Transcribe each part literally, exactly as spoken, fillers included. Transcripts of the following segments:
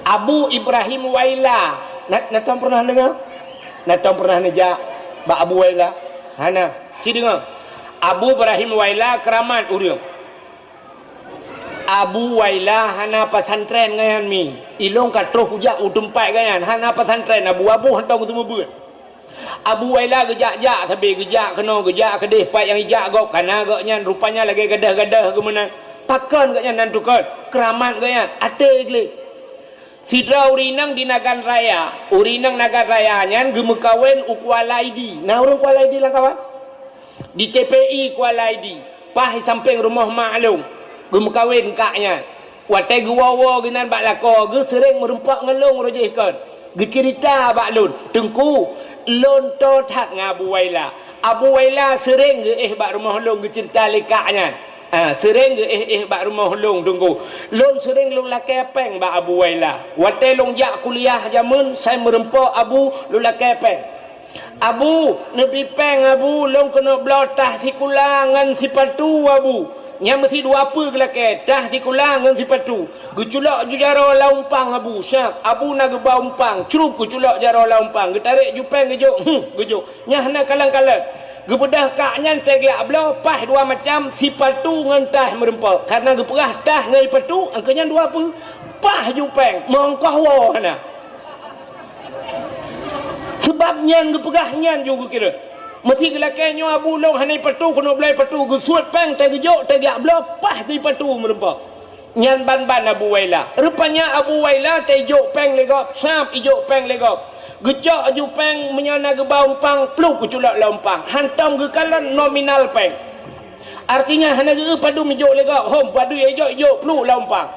Abu Ibrahim Waila. Na, na tom pernah deungoe? Na tom pernah neujak bak Abu Waila? Hana. Ci deungoe. Abu Ibrahim Waila keuramat ureuëng. Abu Waila hana pesantren gobnyan mi. Ilong ka troh kujak u teumpat gobnyan. Hana pesantren Abu. Abu hantom geuteumeubeuet. Abu Waila geujak-jak sabe, geujak keunoe, geujak keudeh, pat nyang jijak gob kana gobnyan, rupanya lagée gadôh-gadôh geumeunan. Pakon gobnyan nan tukon? Keuramat gobnyan, até gleh. Sidroe ureuëng inong di Nagan Raya, ureuëng inong Nagan Raya nyan geumeukawen u Kuala Idi. Na ureuëng Kuala Idi lam kawan? Di T P I Kuala Idi, paih sampéng rumoh mak lôn, geumeukawen kak nyan. Watée geuwoe-woe geunan bak lakoe, geuh seuréng meurumpok ngon lôn roh jih kon. Geuceurita bak lôn, "Teungku, lôn toe that ngon Abu Waila. Abu Waila seuréng geuéh bak rumoh lôn geuceurita lé kak nyan. Ah, seuréng geuéh-éh bak rumoh lôn, Teungku. Lôn seuréng lôn lakée péng bak Abu Waila. Watée lôn jak kuliah jameun, sai meurumpok Abu, lôn lakée péng." "Abu, neubi péng, Abu, lôn keuneuk bloe tah sikula ngon sipatu, Abu. Nyan meusi dua peue geulakée, tah sikula ngon sipatu." Geuculok ju jaroe lam umpang Abu, siab. Abu na geuba umpang, crup geuculok jaroe lam umpang, geutarek ju péng geujok, hmm, geujok. Nyan hana kalon-kalon. Geubeudôh kak nyan teugiak bloe, paih dua macam, sipatu ngon tah meurumpok. Karena geupeugah tah ngon sipatu, angkeu nyan dua peue. Paih ju péng, meuongkoh woe hana. Sabab nyan geupeugah nyan ju geukira. Meusi geulakée nyoe Abu lôn hana patu keuneuk bloe patu, geusuet péng teugeujok teugiak bloe, paih geuipatu meurumpok. Nyan ban-ban Abu Waila. Rupanya Abu Waila teujok péng lé gob, sab ijok péng lé gob. Geucok ju péng meunyoe na geuba umpang, pluek geuculok lam umpang. Hantom geukalon nominal péng. Artinya hana geu padum ijok lé gob, hom padum ijok, ijok pluek lam umpang.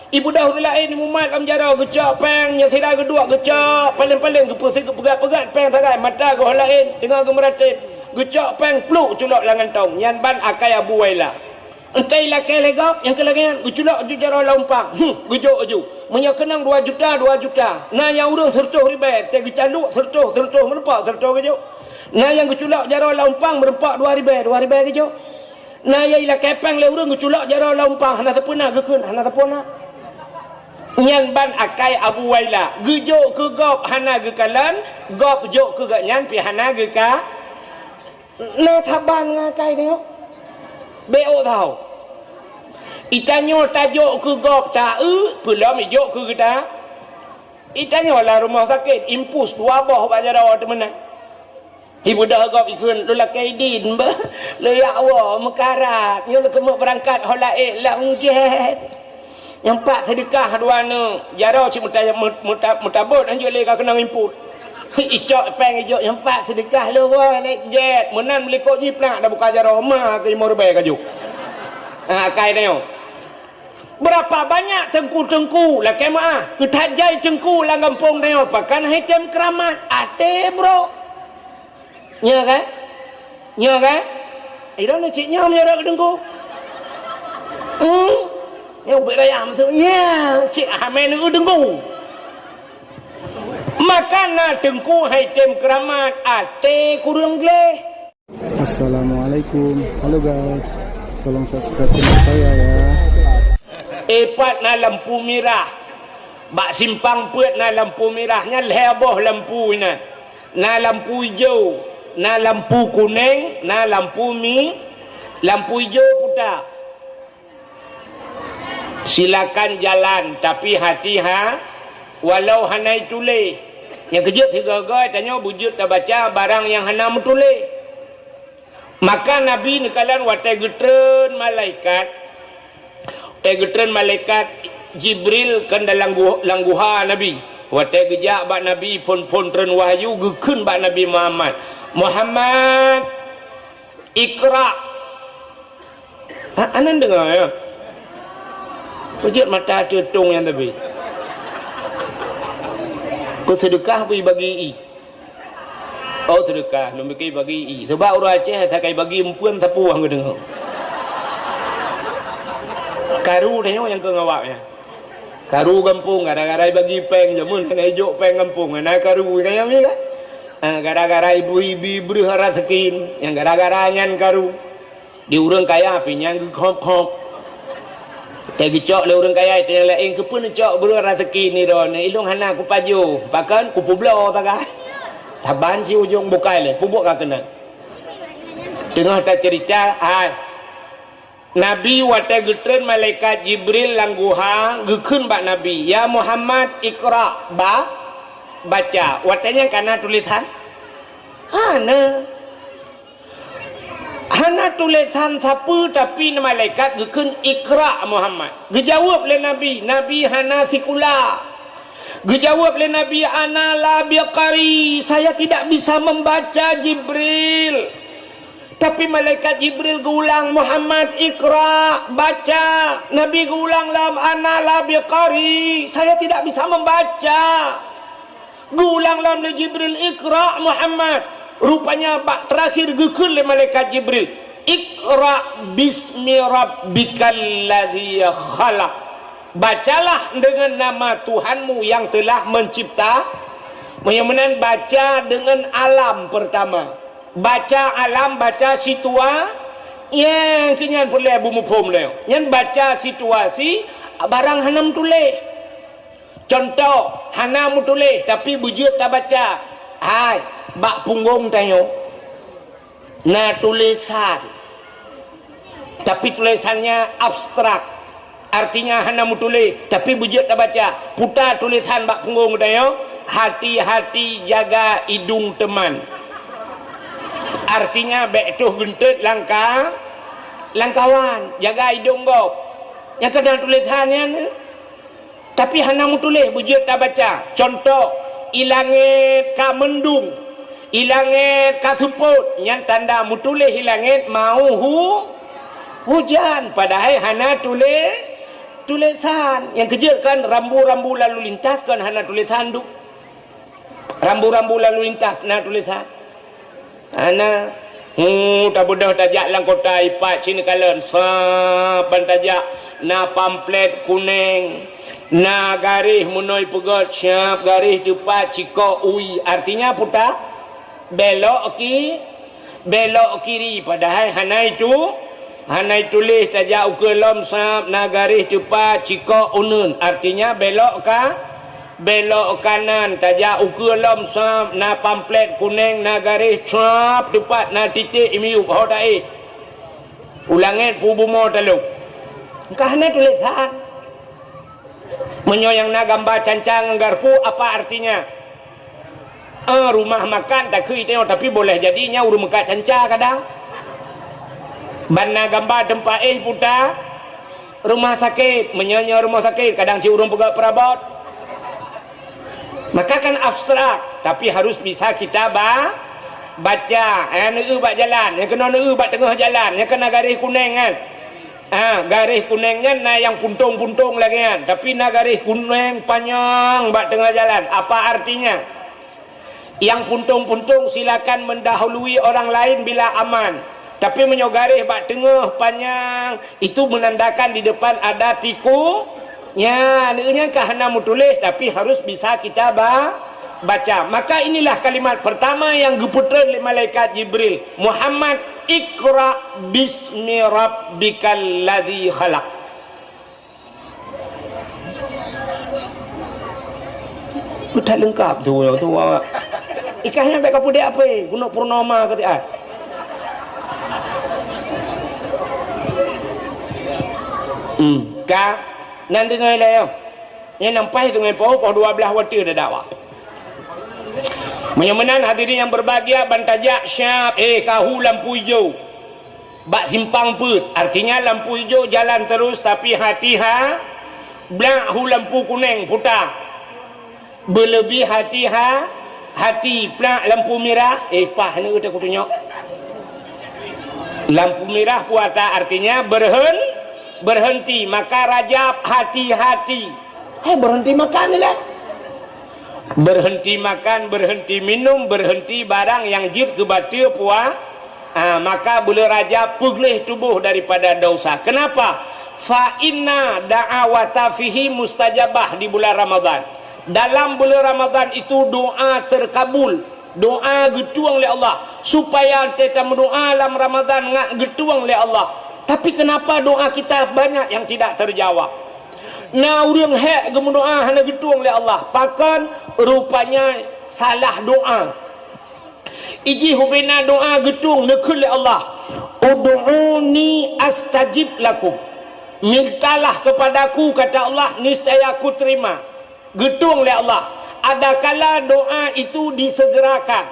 Ibeudôh ureuëng laén imumat lam jaroe, geucok péng, nyang sira geuduek geucok, paléng-paléng geupeusi geupeugah-peugah péng sagai, mata geuh laén teungoh geumeuratéb, geucok péng pluek culok lam gantong, nyan ban akai Abu Waila. Entei lakée lé gob, nyang keu lagée nyan geuculok ju jaroe lam umpang, hmm, geujok ju. Meunyoe keunong dua juta, dua juta, na nyang ureuëng seureutôh ribée, teuh geucaluk seureutôh, seureutôh meurumpok, seureutôh geujok. Na nyang geuculok jaroe lam umpang meurumpok dua ribée, dua ribée geujok. Na nyang ilakée péng lé ureuëng geuculok jaroe lam umpang, hana sapeue na geukheun, hana sapeue na. Nyan ban akai Abu Waila, geujok keu gob hana geukalon, gob jok keu gobnyan pih hana geuka. Na saban ngon akai nyoe. Bék ôk tau. Itanyoe tajok keu gob ta-eu, peulom ijok keu geuta. Itanyoe lam rumoh sakét, impus dua boh bak jaroe teumeunan. Ibeudôh gob ikheun, "Lôn lakée idin, beuh, lôn jak woe meukarat, nyoe lôn keumeuk beurangkat ho laén lam gét." Nyang pat seudeukah dua neuk, jaroe cit meuta-, meuta-, meutabot hanjeuet lé ka keunong impot. Icok péng ijok nyang pat seudeukah lôn woe lé gét, meunan meulikot jiplak dan buka jaroe ma keu limong ribée ka jok. Ha, akai tanyoe. Beurapa banyak teungku-teungku, lakée meuáh, keu that jai teungku lam gampông tanyoe, pakon han item keuramat, até brok. Nyoe kan? Nyoe kan? Droeneuh cit nyoe meunyoe rot keu teungku. Hmm? Nyoe ubit raya maksud nyoe, cit hamé neu teungku. Maka na teungku han item keuramat, até kureueng gleh. Assalamualaikum. Halo guys. Tolong subscribe channel saya ya. Eh, pat na lampu mirah. Bak simpang peuet na lampu mirah, nyan lhée boh lampu inan. Na lampu ijo, na lampu kuneng, na lampu mi, lampu ijo puta. Silakan jalan, tapi hati-ha, walau hana ituléh. Nyang keujeuet sigoe-goe tanyoe beujeuet tabaca barang nyang hana meutuléh. Maka Nabi neukalon watée geutreun malaikat, watée geutreun malaikat Jibril kon dalam gu-, lam guha Nabi. Watée geujak bak Nabi phon-phon treun wahyu geukheun bak Nabi Muhammad, "Muhammad, iqra." Ha, aneuk deungoe ya. Peujeuet mata teutong nyan tapi. Keu seudeukah bagi i. Oh, seudeukah, lôn pike bagi i. Sebab ureuëng Aceh sakai bagi empeuen sapeue han geudeungoe. Karu tanyoe nyang keu ngawak nyan. Karu gampông gara-gara bagi péng jameun hana ijok péng gampông, hana karu kaya mi kan? Ha, gara-gara ibu-ibu breuh raseukin, nyang gara-gara nyan karu. Di ureuëng kaya pih nyang geukhop-khop. Teuh geucok lé ureuëng kaya, teuh nyang laén, "Keupeue neucok beureueh raseuki ni droeneuh? Ilong hana kupajoh, pakon kupubloe sagai." Saban si ujong bukai lé, pubuet ka keunan. Teungoh taceurita, hai, Nabi watée geutreun malaikat Jibril lam guha, geukheun bak Nabi, "Ya Muhammad, iqra, ba, baca." Watée nyan ka na tulésan? Hana. Hana tulésan sapeue, tapi malaikat geukheun, "Iqra, Muhammad." Geujaweueb lé Nabi, Nabi hana sikula. Geujaweueb lé Nabi, "Ana la biqari, saya tidak bisa membaca, Jibril." Tapi malaikat Jibril geuulang, "Muhammad, iqra, baca." Nabi geuulang lom, "Ana la biqari, saya tidak bisa membaca." Geuulang lom lé Jibril, "Iqra, Muhammad." Rupanya bak teurakhir geukheun lé malaikat Jibril, "Iqra bismi rabbikal ladzi khalaq." Bacalah dengan nama Tuhanmu yang telah mencipta. Meunyoe meunan, baca dengan alam pertama. Baca alam, baca situa-, nyang keu nyan peureulée beumuphom lé. Nyan baca situasi barang hana meutuléh. Cuntoh, hana meutuléh, tapi beujeuet tabaca. Hai, bak punggong tanyoe na tulésan. Tapi tulésannya abstrak. Artinya hana meutuléh, tapi beujeuet tabaca. Puta tulésan bak punggong tanyoe, "Hati-hati jaga idong teman." Artinya bék toh geunteut langka-, langkawan, jaga idong gob. Nyang keunan tulésan nyan. Tapi hana meutuléh, beujeuet tabaca. Cuntoh, i langét ka meundung, i langét ka seupôt, nyan tanda meutuléh i langét mau hu-, hujan, padahai hana tulé-, tulésan. Nyang keujeuet kan rambu-rambu lalu lintas kan hana tulésan duek. Rambu-rambu lalu lintas na tulésan. Hana. Hu, tabeudôh tajak lam kota ipat sinoe kalon. Sab ban tajak na pamflet kuneng, na garéh meunoe peugét, siab garéh teupat sikok ui. Artinya puta belok ki-, belok kiri, padahai hana itu, hana ituléh. Tajak ukeue lom sab na garéh teupat sikok uneuen, artinya belok ka, belok kanan. Tajak ukeue lom sab na pamflet kuneng, na garéh sab teupat, na titék i miyueb ho taéh. U langét pu bumoe talop. Ka hana tulésan. Meunyoe nyang na gamba canca ngon garpu, apa artinya? Eh, rumah makan takheun tanyoe, tapi boleh jadi nyan ureuëng meukat canca kadang. Ban na gamba teumpat éh puta rumah sakét, meunyoe nyoe rumah sakét, kadang cit ureuëng peugah peurabot. Maka kan abstrak, tapi harus bisa kita ba-, baca. Eh, neueu bak jalan, nyang keunoe neueu bak teungoh jalan, nyang keunoe garéh kuneng kan. Ah, garéh kuneng nyan na nyang puntông-puntông lagée nyan, tapi na garéh kuneng panyang bak teungoh jalan. Apa artinya? Nyang puntông-puntông silakan mendahului orang lain bila aman. Tapi meunyoe garéh bak teungoh panyang, itu menandakan di depan ada tiku. Nyan, nyan ka hana meutuléh, tapi harus bisa kita ba-, baca. Maka inilah kalimat pertama yang geupeutrön lé malaikat Jibril, "Muhammad, iqra bismi rabbikal ladzi khalaq." Peutat leungkap tu, tu, awak. Ikan nyan bèk ka peudeh apé, gunok purnama keu siat. Hmm, ka nan deungoe lé nyoe. Nyan nampai sungai Po poh dua blaih watèe dakwah. Meunyoe meunan hadirin yang berbahagia, ban tajak siap, eh, ka hu lampu ijo. Bak simpang peuet, artinya lampu ijo jalan terus, tapi hati ha, blak hu lampu kuneng puta. Beuleubeh hati ha, hati plak lampu mirah, eh, pah ni udah kutunyok. Lampu mirah puata artinya berhen-, berhenti, maka rajab hati-hati. Eh, berhenti makan ni lah. Berhenti makan, berhenti minum, berhenti barang nyang jeuet keu bateue pua-, ah, maka buleuen Rajab peugleh tuboh daripada dosa. Kenapa? Fa inna da'awata fihi mustajabah di bulan Ramadan. Dalam buleuen Ramadan itu doa terkabul, doa geutueng lé Allah. Supaya teutameudoa lam Ramadan ngat geutueng lé Allah. Tapi kenapa doa kita banyak yang tidak terjawab? Na ureuëng hék geumeudoá hana geutueng lé Allah, pakon? Rupanya salah doa. Ijih ubena doa geutueng neukheun lé Allah, "Ud'uni astajib lakum." Mintalah kepadaku, kata Allah, niscaya kuterima. Geutueng lé Allah. Adakala doa itu disegerakan.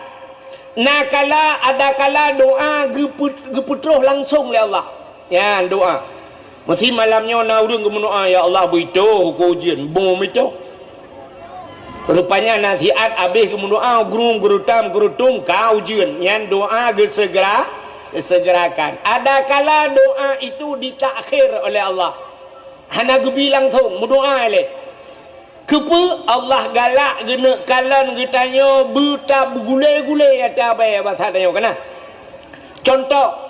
Nakala, adakala doa geupeu-, geupeutroh langsong lé Allah. Nyan doa. Meusi malam nyoe na ureuëng geumeudoá, "Ya Allah, beuitoh keu ujeuen." Bom itoh. Rupanya nasihat habéh geumeudoá, gurung, geurutam, geurutum, ka ujeuen. Nyan doa geusegera, geusegerakan. Adakala doa itu ditakhir oleh Allah. Hana geubi langsong, meudoá lé. Keupeue Allah galak geuneuk kalon geutanyoe beuta beugulée-gulée ata bée basa tanyoe kana? Contoh,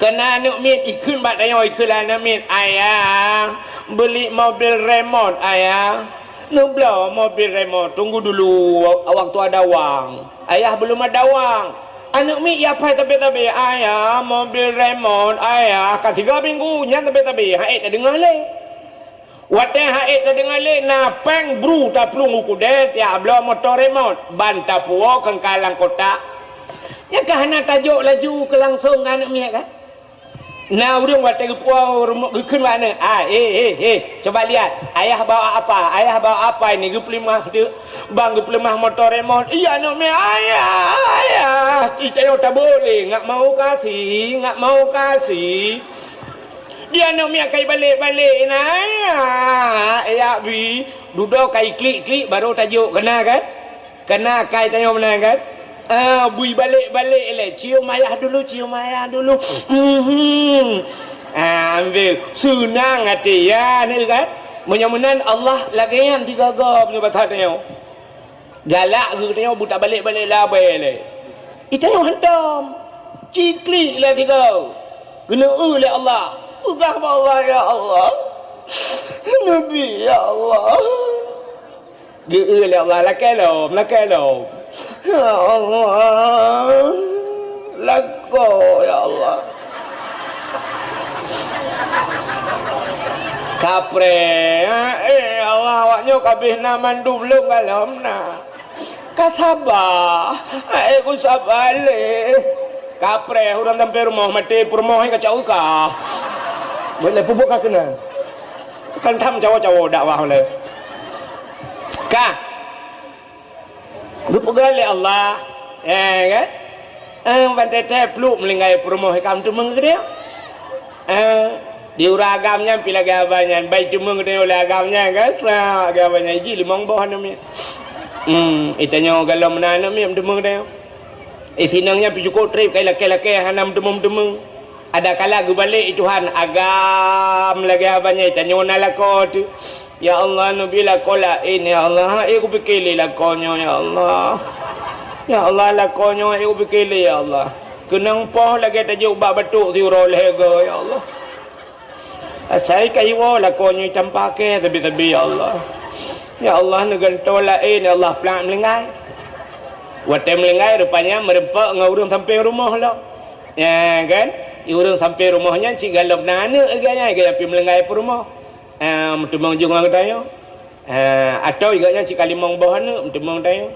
keu na aneuëk miet ikheun bak tanyoe, ikheun lé aneuëk miet, "Ayah, beli mobil remot, Ayah." "Neubloe mobil remot, tunggu dulu waktu ada wang." Ayah belum ada wang. Aneuëk miet ya pai tabe-tabe, "Ayah, mobil remot, Ayah." Ka tiga minggu, nyan tabe-tabe, han ék tadeungoe lé. Watée han ék tadeungoe lé, na péng bru taplueng u keudè, tiak bloe moto remot, ban tapuwoe keungka lam kotak. Nyan ka hana tajok laju keu langsong keu aneuëk miet kan? Na ureuëng watée geupuwoe rumoh geukheun bak aneuëk, "Ah, eh, eh, eh, coba lihat, ayah bawa apa? Ayah bawa apa ini?" Geupeuleumah teuk, ban geupeuleumah moto remot. Iya aneuëk miet, "Ayah, ayah, ci cayo taboleh, nggak mau kasih, nggak mau kasih." Di aneuëk miet kai balek-balek na, ya bi, dudoe kai klik-klik baru tajok, kena kan? Kena kai tanyoe meunan kan? Ah, bui balek-balek lé, "Cium ayah dulu, cium ayah dulu." Mhm. Ah, ambil. Seunang até ya ni kan? Meunyoe meunan Allah lagée nyan tiga gob nyoe basa tanyoe. Galak geutanyoe beuta balek-balek labée lé. Itanyoe hantom. Ciklik lé tiga. Geuneu lé Allah. Peugah bak Allah, "Ya Allah. Nabi, ya Allah." Geu lé Allah, "Lakée lom, lakée lom." "Ya Allah. Lakoe, ya Allah." Kapreh, eh Allah, awak nyoe ka abéh na mandum lôn galom na. Ka saba, hai ku saba lé. Kapreh, ureuëng sampai rumoh maté, peurumoh ka caweuka. Boleh pubuk ka keunan. Kan tham cawo-cawo dakwah lé. Ka. Geupeugah lé Allah, eh kan? Eh, ban teutek pluek meulinggai peurumoh ikam teumeung keudéh. Eh, di ureuëng agam nyan pi lagée abah nyan, bai teumeung keudéh oleh agam nyan kan? Sa lagée abah nyan ji limong boh aneuk miet. Hmm, itanyoe galom meunan aneuk miet teumeung keudéh. Eh, sinong nyan pi cukôp trép kai lakée-lakée hana meuteumé-meuteumé. Ada kala geubalek Tuhan agam lagée abah nyan, itanyoe na lakoe teuh. Ya Allah, neubi lakoe laén, ya Allah. Eh, kupike lé lakoe nyoe, ya Allah. Ya Allah, lakoe nyoe, eh, kupike lé, ya Allah. Keunong poh lagée tajok bak batuk siuroe lhée goe, ya Allah. Asai ka iwoe lakoe nyoe campa kée sabe-sabe, ya Allah. Ya Allah, neugantoe laén, ya Allah, plak meulinggai. Watée meulinggai, rupanya meureumpok ngon ureuëng sampéng rumoh lom. Ya kan? Ureuëng sampéng rumoh nyan cit galom na aneuk lagée nyan, gaya pi meulinggai peurumoh. Ah, meuteumé jeuet ngon geutanyoe. Ah, atau gobnyan cit ka limong boh aneuk, meuteumé geutanyoe.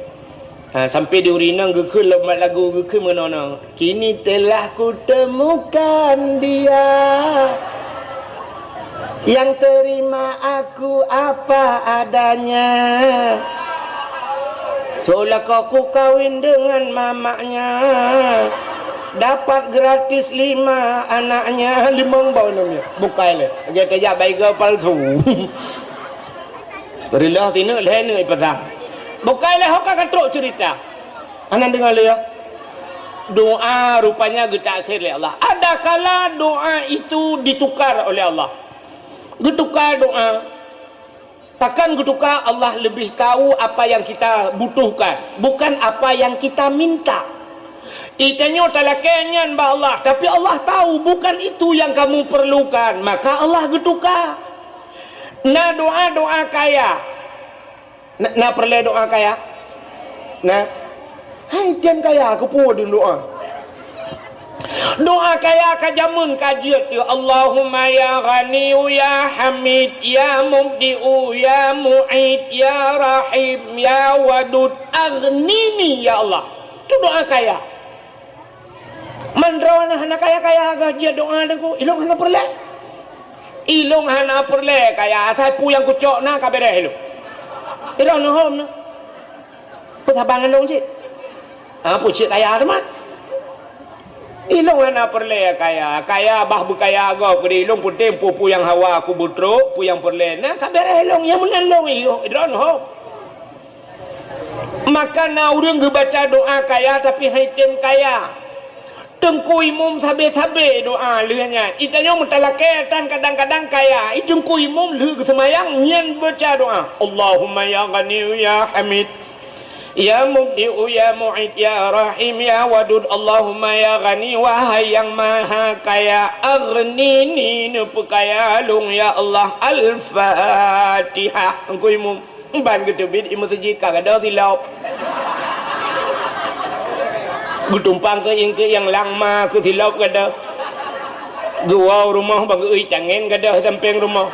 Ah, sampai di ureuëng inong geukheun lom mat lagu, geukheun meunoe-noe. Kini telah kutemukan dia yang terima aku apa adanya. Seolah kau ku kawin dengan mamaknya. Dapat gratis lima anaknya, limong boh aneuk miet. Bukai lé. Lagée tajak baiga palsu. Reuloh sineuk lhée neuk ipasang. Bukai lé ho ka katrok ceurita. Aneuk deungoe lé ya. Doa rupanya geutakhir lé Allah. Ada kala doa itu ditukar oleh Allah. Geutukar doa. Takkan geutuka, Allah lebih tahu apa yang kita butuhkan, bukan apa yang kita minta. Itanyoe talakée nyan bak Allah, tapi Allah tahu bukan itu yang kamu perlukan, maka Allah geutuka. Na doa-doa kaya. Na, na peureulée doa kaya? Na. Hai tem kaya keupeue dun doa. Doa kaya ka jameun ka jeuet tu, Allahumma ya Ghaniyu ya Hamid, ya Mubdi'u, ya Mu'id, ya Rahim, ya Wadud, aghnini ya Allah. Tu doa kaya. Man droeneuh hana kaya-kaya geuh jeuet doa Teungku, ilong hana peureulée. Ilong hana peureulée kaya, asai peue nyang kucok na ka beureh ilong. Ilong neuhom na. Peue saban ngon lôn cit? Ah, peue cit kaya teuma? Ilong hana peureulée kaya, kaya bah beukaya gob keudeh ilong, peunteng peue-peue nyang hawa kubeutrok, peue nyang peureulée na ka beureh ilong, nyang meunan lôn ilong, ilong neuhom. Maka na ureuëng geubaca doa kaya tapi hana item kaya. Teungku Imum sabe-sabe doa lheueh nyan. Itanyoe meutalakée tan kadang-kadang kaya. I Teungku Imum lheueh geuseumayang nyan baca doa, Allahumma ya Ghaniyu ya Hamid, ya Mubdi'u ya Mu'id ya Rahim ya Wadud, Allahumma ya Ghani, wahai nyang maha kaya, aghnini, neupeukaya lôn ya Allah. Al-Fatihah. Teungku Imum. Ban geuteubiet i meuseujid ka gadôh silop. Geutumpang keu ieng-keu ieng lam ma keu silop gadôh. Geuwoe u rumoh bak geuui tangen gadôh sampéng rumoh.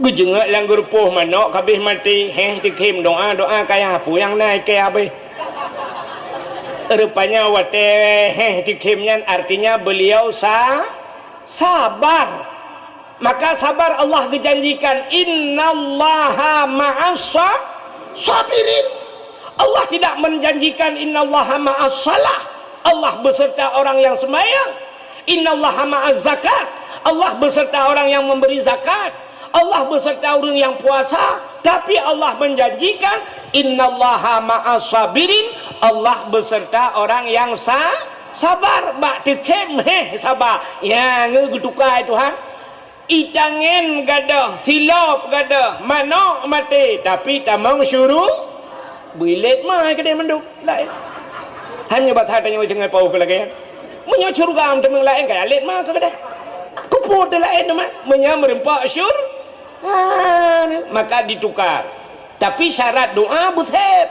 Geujeungok lam geurupoh manok ka abéh maté, héh, teukhém doa-doa kaya peue nyang na ikée abéh. Rupanya watée héh teukhém nyan artinya beliau sa-, sabar. Maka sabar Allah geujanjikan, "Innallaha ma'as sa-, sabirin." Allah tidak menjanjikan, "Innallaha ma'as salah." Allah beserta orang yang sembahyang. "Innallaha ma'az zakat." Allah beserta orang yang memberi zakat. Allah beserta orang yang puasa. Tapi Allah menjanjikan, "Innallaha ma'as sabirin." Allah beserta orang yang sa-, sabar. Bak teukhém héh sabar. Ya, nge geutukai Tuhan. Itangen gadôh, silop gadôh, manok maté, tapi tamong syuru-, beuilet ma keudeh mandum laén. Hanya basa tanyoe singai paoh keu lagée nyan. Meunyoe syeuruga tamong laén, ka ilet ma keu keudeh. Kupeue teu laén teuma, meunyoe meureumpok syur-, ha, maka ditukar. Tapi syarat doa beuseb.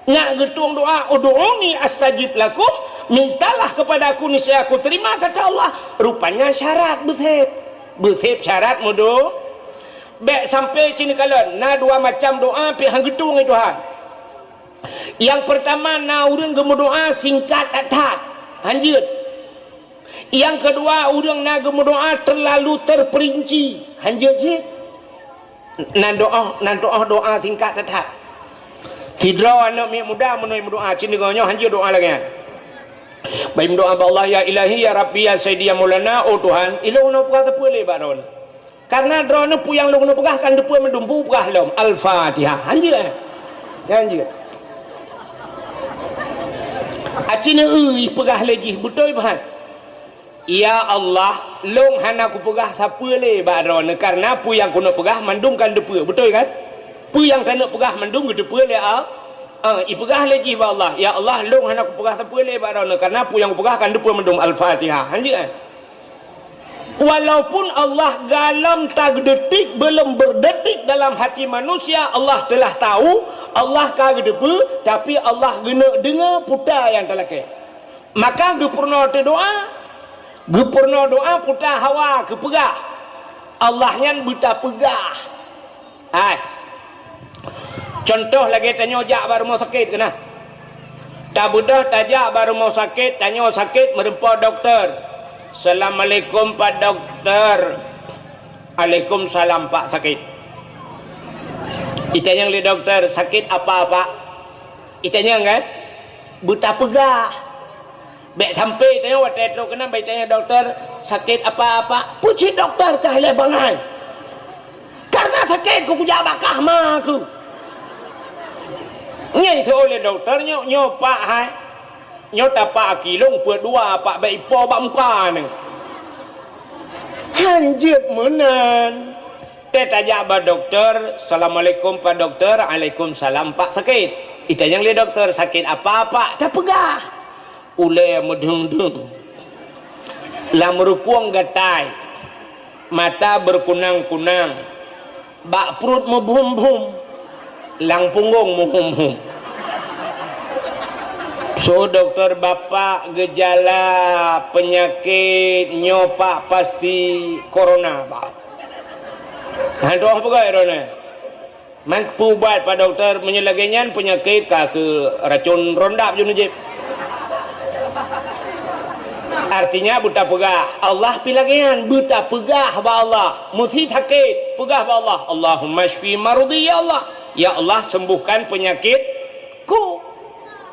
Nak geutueng doa, "Ud'uni astajib lakum," mintalah kepada Aku, niscaya Aku terima, kata Allah. Rupanya syarat beuseb. Beuseb syarat meudo-, bék sampai cit neukalon, na dua macam doa pih han geutueng lé Tuhan. Yang pertama, na ureuëng geumeudoa singkat that-that, han jeuet. Yang kedua, ureuëng na geumeudoa terlalu terperinci, han jeuet cit. Nan doa, nan doa, doa singkat that-that. Sidroe aneuëk miet muda meunyoe meudoa, cit nyoe han jeuet doa lagée nyan. Bak meudoa bak Allah, "Ya Ilahi, ya Rabbi, ya Sayyidi, ya Maulana, oh Tuhan, ilong na peugah teupeu lé bak droeneuh." Karena droeneuh peue nyang lôn peugah kan teupeu mandum, peugah lom. Al-Fatihah. Han jeuet, eh? Han jeuet. Aci neueu peugah lé jih, beutôi pahat. Ya Allah, lôn hana kupeugah sapeue lé bak droeneuh, karena peue nyang keuneuk peugah mandum kan teupeu, beutôi kan? Peue nyang taneuk peugah mandum geuteupeue lé Al-, ah, ipeugah lé jih bak Allah, "Ya Allah, lôn hana kupeugah sapeue lé bak droeneuh, karena peue nyang kupeugah kan teupeu mandum." Al-Fatihah. Han jeuet, eh? Walaupun Allah galam tageudetik, belum berdetik dalam hati manusia, Allah telah tahu, Allah ka geuteupeue, tapi Allah geuneuk deungoe peue nyang talakée. Maka geupeurunoe teudoa, geupeurunoe doa peue hawa keupeugah. Allah nyan beutapeugah. Hai. Contoh lagée tanyoe jak bak rumoh sakét keunan. Tabeudôh tajak bak rumoh sakét, tanyoe sakét meureumpok dokto. "Assalamualaikum, Pak Dokto." "Alaikumsalam, Pak, sakét." Itanyong lé dokto, "Sakét apa, Pak?" Itanyong kan? Beutapeugah. Bék sampai tanyoe watée trok keunan bak itanyong dokto, "Sakét apa, Pak?" Peue cit dokto ka ilée bangai. Karena sakét keu kujak bak kah ma keuh. Nyan iseuôt lé dokto, "Nyoe, nyoe Pak hai. Nyoe tapak aki lôn peuet dua Pak, bék ipo bak muka neuh." Han jeuet meunan. Teuh tajak bak dokto, "Assalamualaikum Pak Dokto." "Alaikumsalam Pak, sakét." Itanyong lé dokto, "Sakét apa Pak?" Tapeugah. Ulée meudeueng-deueng, lam rukong gatai, mata beukunang-kunang, bak pruet meubhum-bhum, lam punggong meuhum-hum. Soe dokto, bapak, geujala peunyakét nyoe pak pasti corona, Pak. Hana tu'oh peugah droeneuh. Man peuubat, Pak Dokto, meunyoe lagèe nyan peunyakét ka keu racôn rondap jeuet neujieb. Artinya beutapeugah, Allah pih lagèe nyan, beutapeugah bak Allah. Meusé sakét, peugah bak Allah, "Allahumma syfi maradhi, ya Allah." Ya Allah, sembuhkan penyakitku.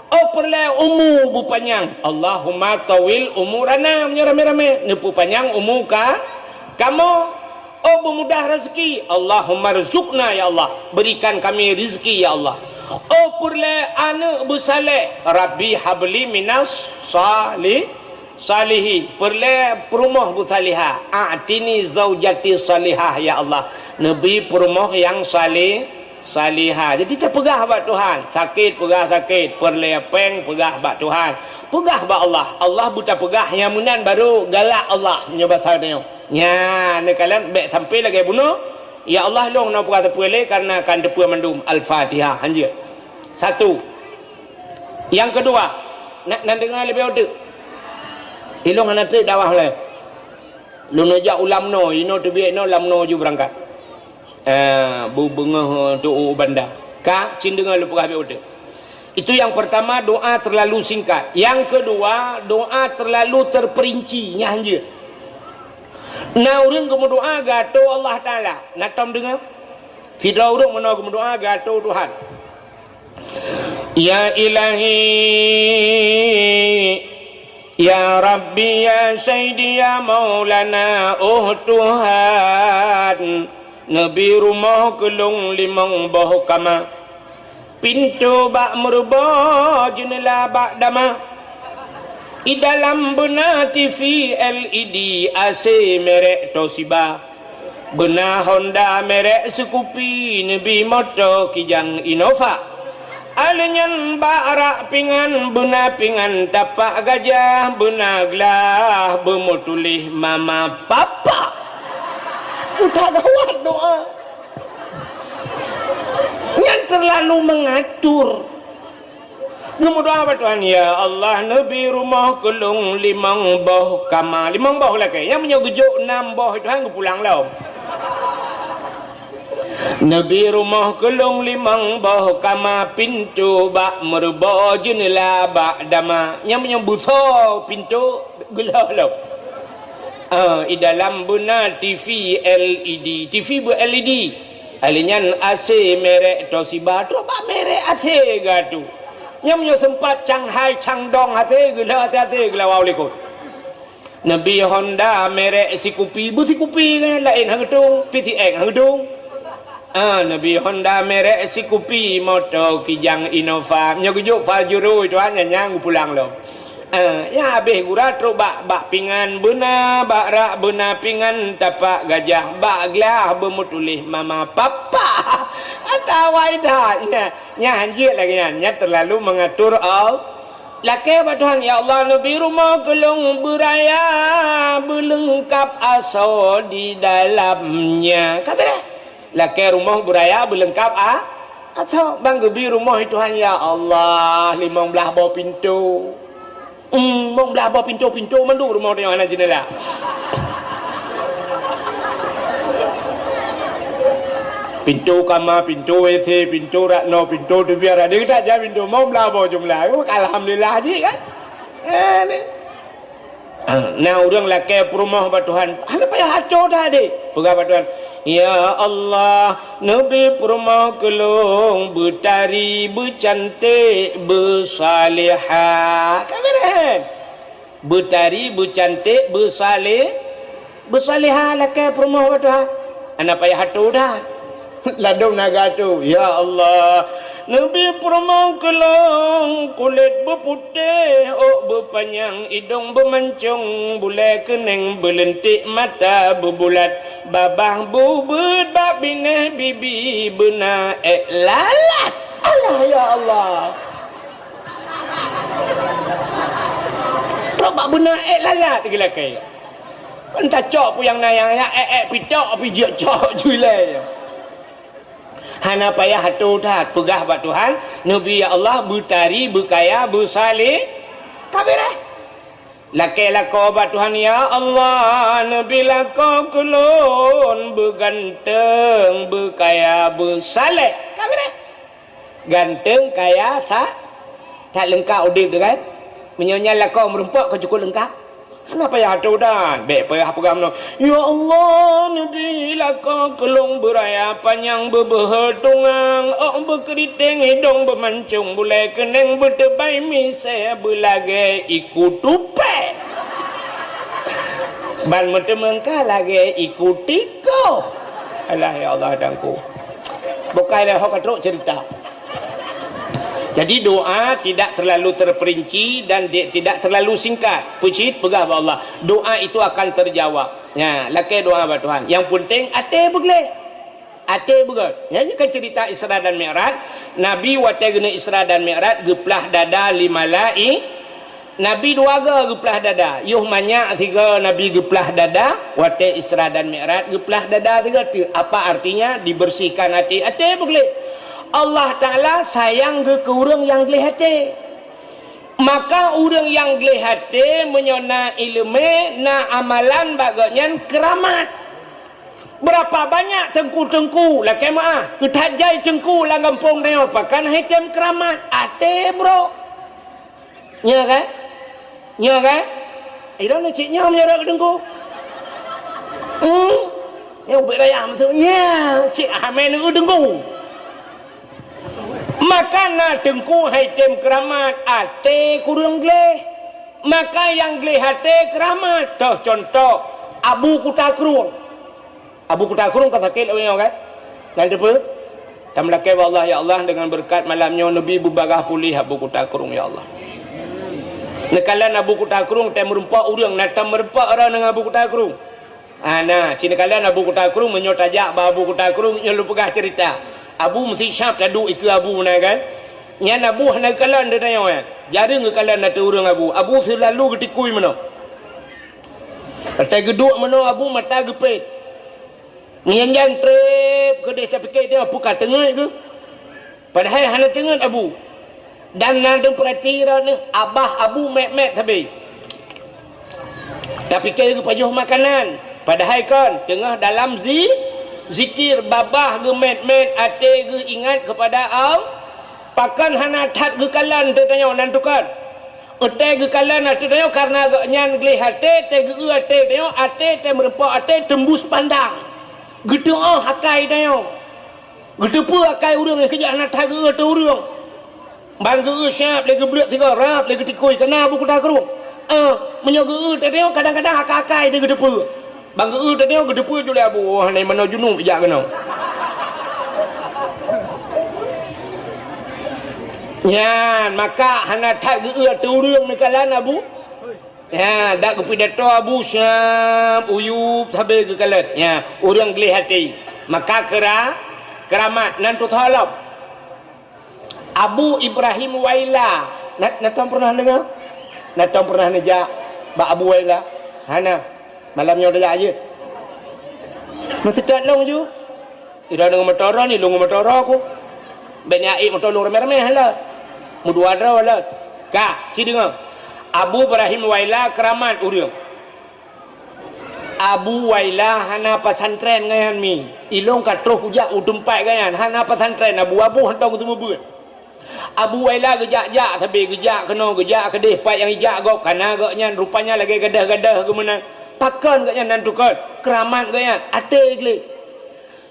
Oh, peureulèe umu beupanyang. Allahumma tawil umurana, meunyoe ramé-ramé, neupeupanyang umu ka-, kamoe. Oh, beumudah rezeki. Allahumma rzuqna, ya Allah. Berikan kami rezeki, ya Allah. Oh, peureulèe aneuk beusaleh. Rabbi habli minas salih-, salihin. Peureulèe peurumoh beusalihah. A'tini zaujati salihah, ya Allah. Neubi peurumoh nyang salih-, salihah. Jadi tapeugah bak Tuhan, sakét peugah sakét, peureulèe pèng peugah bak Tuhan. Peugah bak Allah. Allah beutapeugah nyang meunan baru galak Allah, nyoe basa tanyoe. Nyan, neukalon bèk sampai lagèe bunoe, "Ya Allah, lôn hana peugah sapeue lé karena kan teupeue mandum." Al-Fatihah, hanjeuet. Satu. Nyang keudua, na-, na deungö leubeh uteuk. Ilôn hana trép dakwah lé. Lôn jak u Lamno, inoe teubiet inoe Lamno ju beurangkat. Eh, bu-, beungoh tu u Banda. Ka, cit deungö lôn peugah bèk uteuk. Itu yang pertama, doa terlalu singkat. Yang kedua, doa terlalu terperinci, nyan hanjeuet. Na ureueng geumeudoa geuatô Allah Taala. Na tom deungö? Sidroe ureueng meunoe geumeudoa geuatô Tuhan. Ya Ilahi, ya Rabbi, ya Sayyidi, ya Maulana, oh Tuhan, neubi rumoh keu lôn limong boh kama. Pintoe bak meuruboh, jeuneula bak dama. I dalam beuna T V L E D, A C merek Toshiba. Beuna Honda merek Scoopy, neubi moto Kijang Innova. Alèh nyan bak rak pingan, beuna pingan tapak gajah, beuna glah beumeutuléh mama papa. Udah gawat doa. Nyan terlalu mengatur. Geumeudoa bak Tuhan, "Ya Allah, neubi rumoh keu lôn limong boh kama." Limong boh lakèe. Nyang meunyoe geujok nam boh, Tuhan geupulang lom. "Neubi rumoh keu lôn limong boh kama, pintoe bak meuruboh, jeuneula bak dama." Nyang meunyoe beusoe pintoe, geulheueh lom. Ah, i dalam beuna T V L E D. T V beu L E D. Alèh nyan A C merek Toshiba, trok bak merek A C geuatô. Nyang meunyoe seumpat Shanghai, Shandong A C, geulheueh A C, A C geulawa u likot. Neubi Honda merek Scoopy, beu Scoopy kan, laén han geudong, P C X han geudong. Ah, neubi Honda merek Scoopy, moto Kijang Innova. Nyoe geujok Pajero, Tuhan, nyan, nyan geupulang lom. Eh, nyang habéh gura trok bak, bak pingan beuna, bak rak beuna pingan tapak gajah, bak glah beumeutuléh mama papa. Ata awai that. Nya, nya hanjeuet lagèe nyan, nya terlalu mengatur Allah. Lakèe bak Tuhan, "Ya Allah, neubi rumoh keu lôn beuraya, beuleungkap asoe di dalamnya." Ka beureh. Lakèe rumoh beuraya beuleungkap a-, asoe. Ban geubi rumoh Tuhan, "Ya Allah, limong blah boh pintoe." Hmm, limong blah boh pintoe, pintoe mandum rumoh tanyoe hana jeuneula. Pintoe kama, pintoe W C, pintoe rak noe, pintoe teubiet, ada kita aja pintoe limong blah boh jumlah. Oh, alhamdulillah jih kan. Eh, ni. Ah, na ureueng lakèe peurumoh bak Tuhan, hana payah aco that deh. Peugah bak Tuhan, "Ya Allah, neubi peurumoh keu lôn beutari, beucanték, beusalihah." Ka beureh. Beutari, beucanték, beusalih-, beusalihah lakèe peurumoh bak Tuhan. Hana payah ato that. Ladôm na geuato, "Ya Allah, neubi peurumoh keu lôn kulét beuputéh, ôk beupanyang, idông beumancông, bulèe keunèng beuleunték, mata beubulat, babah bubeuet, bak binéh bibi beuna èk lalat." Alah, ya Allah. Trok bak beuna èk lalat geulakèe. Kan tacok peue nyang na nyang, nyang èk-èk pitok pih jeuet cok ju ilèe. Hana payah atoe that, peugah bak Tuhan, "Neubi ya Allah, beutari, beukaya, beusaleh." Ka beureh. Lakée lakoe bak Tuhan, "Ya Allah, neubi lakoe keu lôn beuganteng, beukaya, beusaleh." Ka beureh. Ganteng, kaya, sa-, that leungkap udeb tu kan? Meunyoe nyan lakoe meurumpok ka cukup leungkap. Hana payah atoe that. Bék payah peugah meunoe, "Ya Allah, neubi lakoe keu lôn beuraya panyang, beubeuhe tungang, ôk beukeuriténg, idong beumancong, bulée keuneng beuteubai misée, beulagée iku tupée." Ban meuteumangka lagée iku tikoh. Alah, ya Allah, dangku. Bukai lé ho ka trok cerita. Jadi, doa tidak terlalu terperinci dan di-, tidak terlalu singkat. Peucit peugah bak Allah, doa itu akan terjawab. Ya, lakée doa bak Tuhan. Yang penting até beugleh. Até beugot. Nyan kan cerita Isra dan Mi'raj. Nabi watée geuneuk Isra dan Mi'raj geuplah dada lé malai-, Nabi dua ga geuplah dada. Yoh manyak siga Nabi geuplah dada, watée Isra dan Mi'raj geuplah dada siga teuk. Apa artinya? Dibersihkan até. Até beugleh. Allah Taala sayang geuh keu ureuëng nyang gleh até. Maka ureuëng nyang gleh até meunyoe na iéleumé, na amalan bak gobnyan keuramat. Beurapa banyak teungku-teungku, lakée meuáh, keu that jai teungku lam gampông tanyoe, pakon han item keuramat, até brok. Nyo kan? Nyo kan? Idong na cit nyoe meunyoe rot keu teungku. Hmm? Nyoe ubit raya maksud nyo, cit hamé neu teungku. Maka na teungku han item keuramat, até kureueng gleh. Maka nyang gleh até keuramat. Toh contoh, Abu Kuta Krueng. Abu Kuta Krueng ka sakét lagée nyoe kan? Nyan teupeue? Tameulakée bak Allah, "Ya Allah, deungon beureukat malam nyoe neubi beubagaih puléh Abu Kuta Krueng, ya Allah." Neukalon Abu Kuta Krueng, tém meurumpok ureuëng, na tém meurumpok droe ngon Abu Kuta Krueng. Ah, na, ci neukalon Abu Kuta Krueng, meunyoe tajak bak Abu Kuta Krueng, nyoe lôn peugah cerita. Abu meusi syab taduek ikeue Abu na kan? Nyan Abu hana geukalon teuh tanyoe, eh. Jareueng geukalon ateueh ureuëng Abu. Abu seulalu geutikui meunoe. Asai geuduek meunoe Abu mata geupét. Ngieng-ngieng treb keudeh tapike dia peue ka teungeut geuh. Padahai hana teungeut Abu. Dan na deuh peurati droeneuh abah Abu mét-mét sabe. Tapike geupajoh makanan. Padahai kon teungoh dalam zi-, zikir, babah geumét-mét, até geuingat keupada Allah. Pakon hana that geukalon teuh tanyoe nan tukon. Watée geukalon ateueh tanyoe kareuna gobnyan gleh até, tée geu-eu até tanyoe, até tée meurumpok até teumbus pandang. Geuteuôh akai tanyoe. Geuteupeue akai ureuëng nyang keujak hana that geu-eu ateueh ureuëng. Ban geu-eu siab lé geubleuet sigoe rab lé geutikui keu na Abu Kuta Krueng. Ah, meunyoe geu-eu teuh tanyoe kadang-kadang akai-akai teuh geuteupeue. Ban geu-eu teuh tanyoe geuteupeue ju lé Abu, "Oh, hana manoe junub jak keunoe." Nyan, maka hana that geu-eu ateueh ureuëng neukalon Abu. Nyan, dak geupidato Abu siab uyueb sabe geukalon. Nyan, ureuëng gleh até. Maka keura-, keuramat nan tutholom. Abu Ibrahim Waila. Na, na tom pernah deungoe? Na tom pernah neujak bak Abu Waila? Hana. Malam nyoe tajak jeuet. Meuseutôt lôn ju. Ira deungon moto droe ni, lôn ngon moto droe ku. Bék ni aék moto lôn ramé-ramé lom. Meudua droe lom. Ka, ci deungoe. Abu Ibrahim Waila keuramat ureuëng. Abu Waila hana pesantren gobnyan mi. Ilôn ka troh kujak u teumpat gobnyan, hana pesantren, abu-abu hantom geuseumeubeuet. Abu Waila geujak-jak sabe, geujak keunoe, geujak keudeh, pat nyang jijak gob, kana gobnyan rupanya lagée gadôh-gadôh geuh meunan. Pakon gobnyan nan tukon, keuramat gobnyan, até gleh.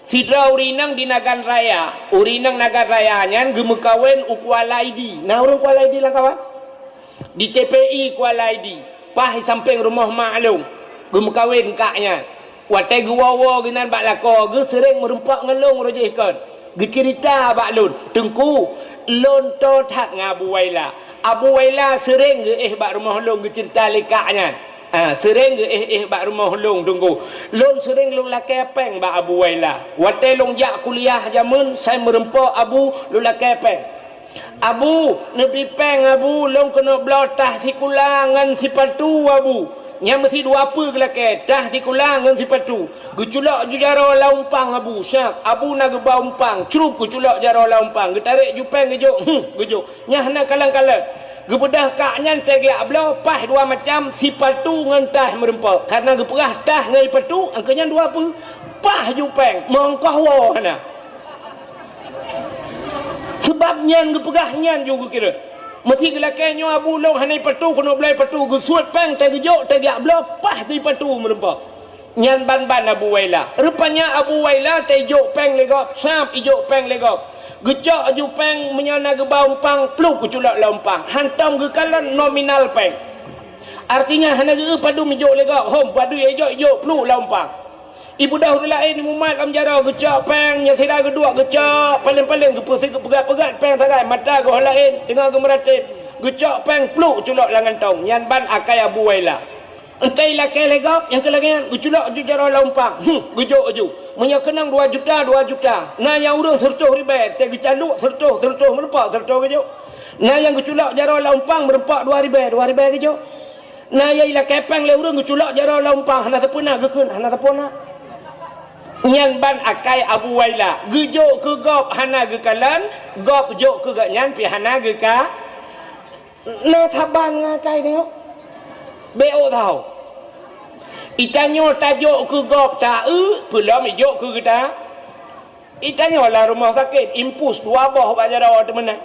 Sidroe ureuëng inong di Nagan Raya, ureuëng inong Nagan Raya nyan geumeukawen u Kuala Idi. Na ureuëng Kuala Idi lam kawan? Di T P I Kuala Idi, paih sampéng rumoh mak lôn, geumeukawen kak nyan. Watée geuwoe-woe geunan bak lakoe, geuh seuréng meurumpok ngon lôn uroe jih kon. Geuceurita bak lôn, "Teungku, lôn toe that ngon Abu Waila. Abu Waila seuréng geuéh bak rumoh lôn," geuceurita lé kak nyan. Ah, seuréng geuéh-éh bak rumoh lôn, Teungku. Lôn seuréng lôn lakée péng bak Abu Waila. Watée lôn jak kuliah jameun, sai meurumpok Abu, lôn lakée péng. "Abu, neubi péng, Abu, lôn keuneuk bloe tah sikula ngon sipatu, Abu." Nyan meusi dua peue geulakée, tah sikula ngon sipatu. Geuculok ju jaroe lam umpang abu, syak. Abu na geuba umpang, crup geuculok jaroe lam umpang. Geutarek ju péng geujok, hmm, geujok. Nyan hana kalon-kalon. Geubeudôh kak nyan teugiak bloe, paih dua macam, sipatu ngon tah meurumpok. Kareuna geupeugah tah ngon sipatu, angkeu nyan dua peue. Paih ju péng, meuhongkoh woe hana. Sabab nyan geupeugah nyan ju geukira. Meusi geulakée nyoe abu lôn hana sipatu, keuneuk bloe sipatu, geusuet péng teugeujok teugiak bloe, paih sipatu meurumpok. Nyan ban-ban Abu Waila. Rupanya Abu Waila teuijok péng lé gob, sab ijok péng lé gob. Geucok ju péng meunyoe na geuba umpang, pluek geuculok lam umpang. Hantom geukalon nominal péng. Artinya hana geu padum ijok lé gob, hom padum ijok, ijok pluek lam umpang. Ibeudôh ureuëng laén imumat lam jaroe, geucok péng, nyang sira geuduek geucok, paléng-paléng geupeusi geupeugah-peugah péng sagai, mata geuh laén, teungoh geumeuratéb. Geucok péng pluek culok lam kantong, nyan ban akai Abu Waila. Entée ilakée lé gob, nyang keu lagée nyan, geuculok ju jaroe lam umpang. Hmm, geujok ju. Meunyoe keunong dua juta, dua juta. Na nyang ureuëng seureutôh ribée, teuh geucaluk seureutôh, seureutôh meurumpok, seureutôh geujok. Na nyang geuculok jaroe lam umpang meurumpok dua ribée, dua ribée geujok. Na nyang ilakée péng lé ureuëng geuculok jaroe lam umpang, hana sapeue na geukheun, hana sapeue na. Nyan ban akai Abu Waila. Geujok keu gob hana geukalon, gob jok keu gobnyan pih hana geuka. Na saban ngon akai nyoe. Bék ôk tau. Itanyoe tajok keu gob ta-eu, peulom ijok keu geuta. Itanyoe lam rumoh sakét, impus dua boh bak jaroe teuh meunan.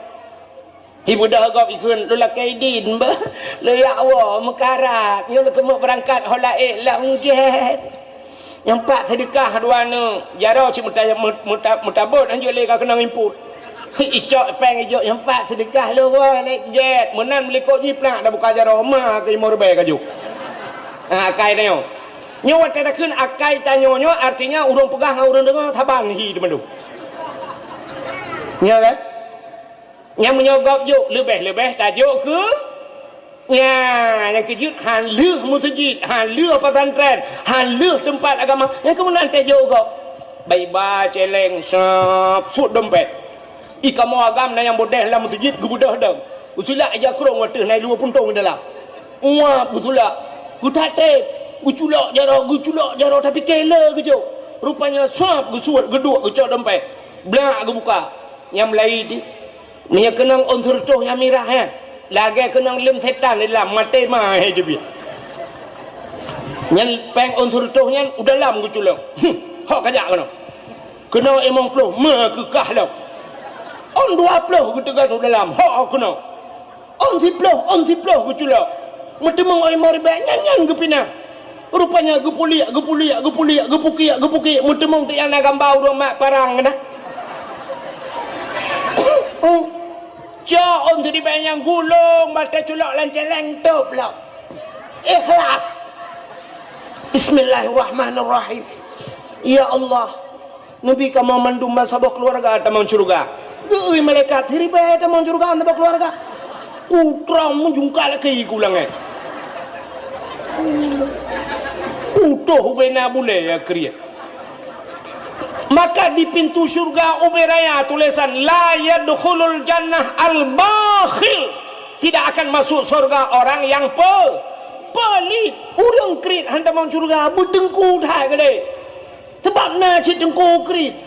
Ibeudôh gob ikheun, lôn lakée idin, beuh, lôn jak woe meukarat, nyoe lôn keumeuk beurangkat ho laén lam gét. Nyang pat seudeukah dua neuk, jaroe cit meuta-, meuta-, meutabot hanjeuet lé ka keunong imput. Icok péng ijok nyang pat seudeukah lôn woe lé gét, meunan meulikot jiplak dak buka jaroe ma keu limong ribée ka jok. Ha, akai tanyoe. Nyoe watée takheun akai tanyoe nyoe artinya ureuëng peugah ngon ureuëng deungoe saban hi teumandum. Nyoe kan? Nyang meunyoe gob jok leubeh-leubeh tajok keu, nya, nyang keujeuet han lheueh meuseujid, han lheueh pesantren, han lheueh teumpat agama, nyang keu meunan tajok gob. Baiba, celeng, sab, sut dompet. I kamoe agam na nyang bodeh lam meuseujid geubeudôh dong. Usilak ija krong ateueh na i luwa puntong dalam. Uap geusulak. Geutat treb. Geuculok jaroe, geuculok jaroe tapi kée le geujok. Rupanya sab geusuet geuduek geucok dompet. Blak geubuka. Nyang meulayi di. Meunyoe keunong ôn seureutôh nyang mirah nyan, lagée keunong lem setan di dalam, maté ma he jeubiet. Nyan péng ôn seureutôh nyan u dalam geuculok. Huh, hok kajak keunoe. Keunoe limong ploh, meukeukah lom. Ôn dua ploh geuteugon u dalam, hok keunoe. Ôn siploh, ôn siploh geuculok. Meuteumeung ôn limong ribée, nyan, nyan geupinah. Rupanya geupuliek, geupuliek, geupuliek, geupukiek, geupukiek, meuteumeung teuk nyang na gamba ureuëng mat parang keunan. Cok ôn siribée nyang gulong, batée culok lam celeng, tôb lom. Ikhlas. Bismillahirrahmanirrahim. Ya Allah, neubi kamoe mandum bansaboh keuluwarga tamong syeuruga. Geui malaikat siribée tamong syeuruga bansaboh keuluwarga. Kutrong meujungkal lagée ku langét. Putôh ubena bulée ya kriet. Maka di pintu syurga ubé raya tulésan, "La yadkhulul jannah al-bakhil." Tidak akan masuk surga orang yang pe-, pelit. Ureuëng kriet han tamong syurga, beuteungku that keudeh. Sabab na cit teungku kriet.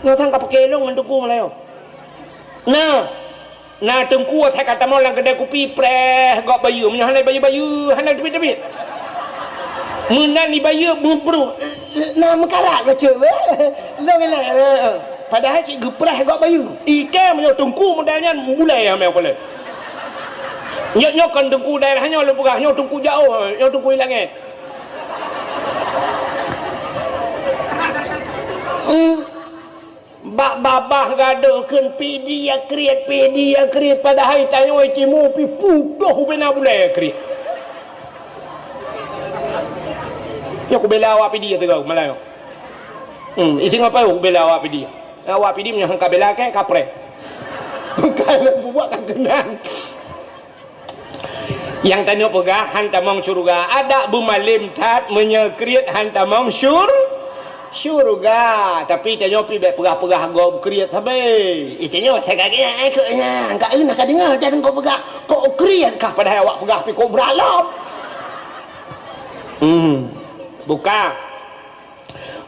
Nyoe sang ka peuke lôn ngon teungku meulayeue. Na, na teungku asai ka tamong lam keudée kupi, preh gob bayeue. Meunyoe hana bayeue-bayeue, hana teubiet-teubiet. Meunan ibayeue meubruh, na meukarat bacut. Lôn ilée. Padahai cit geupreh gob bayeue. Iké meunyoe teungku model nyan bulée hamé kulée. Nyoe, nyoe kon teungku daerah nyoe lôn peugah, nyoe teungku jaoh, nyoe teungku i langét. Hmm. Bak babah gadôh kheun pidi ya kriet, pidi ya kriet, padahai tanyoe timu pi putôh ubena bulée ya kriet. Nyoe kubela awak pidi ya teuga malam nyoe. Hmm, isi ngapai kubela awak pidi. Awak pidi meunyoe hangka bela ke kapreh. Bukan bubuak ka keunan. Nyang tanyoe peugah han tamong syeuruga, adak beumalém that meunyoe kriet han tamong syur-, syeuruga. Tapi tanyoe pi bék peugah-peugah gob kriet sabe. Eh, tanyoe asai ka geuh, eh, keu nyan, ka eunah ka deungoe, dan kok peugah, kok kriet kah padahai awak peugah pi kobra lom. Hmm. Buka.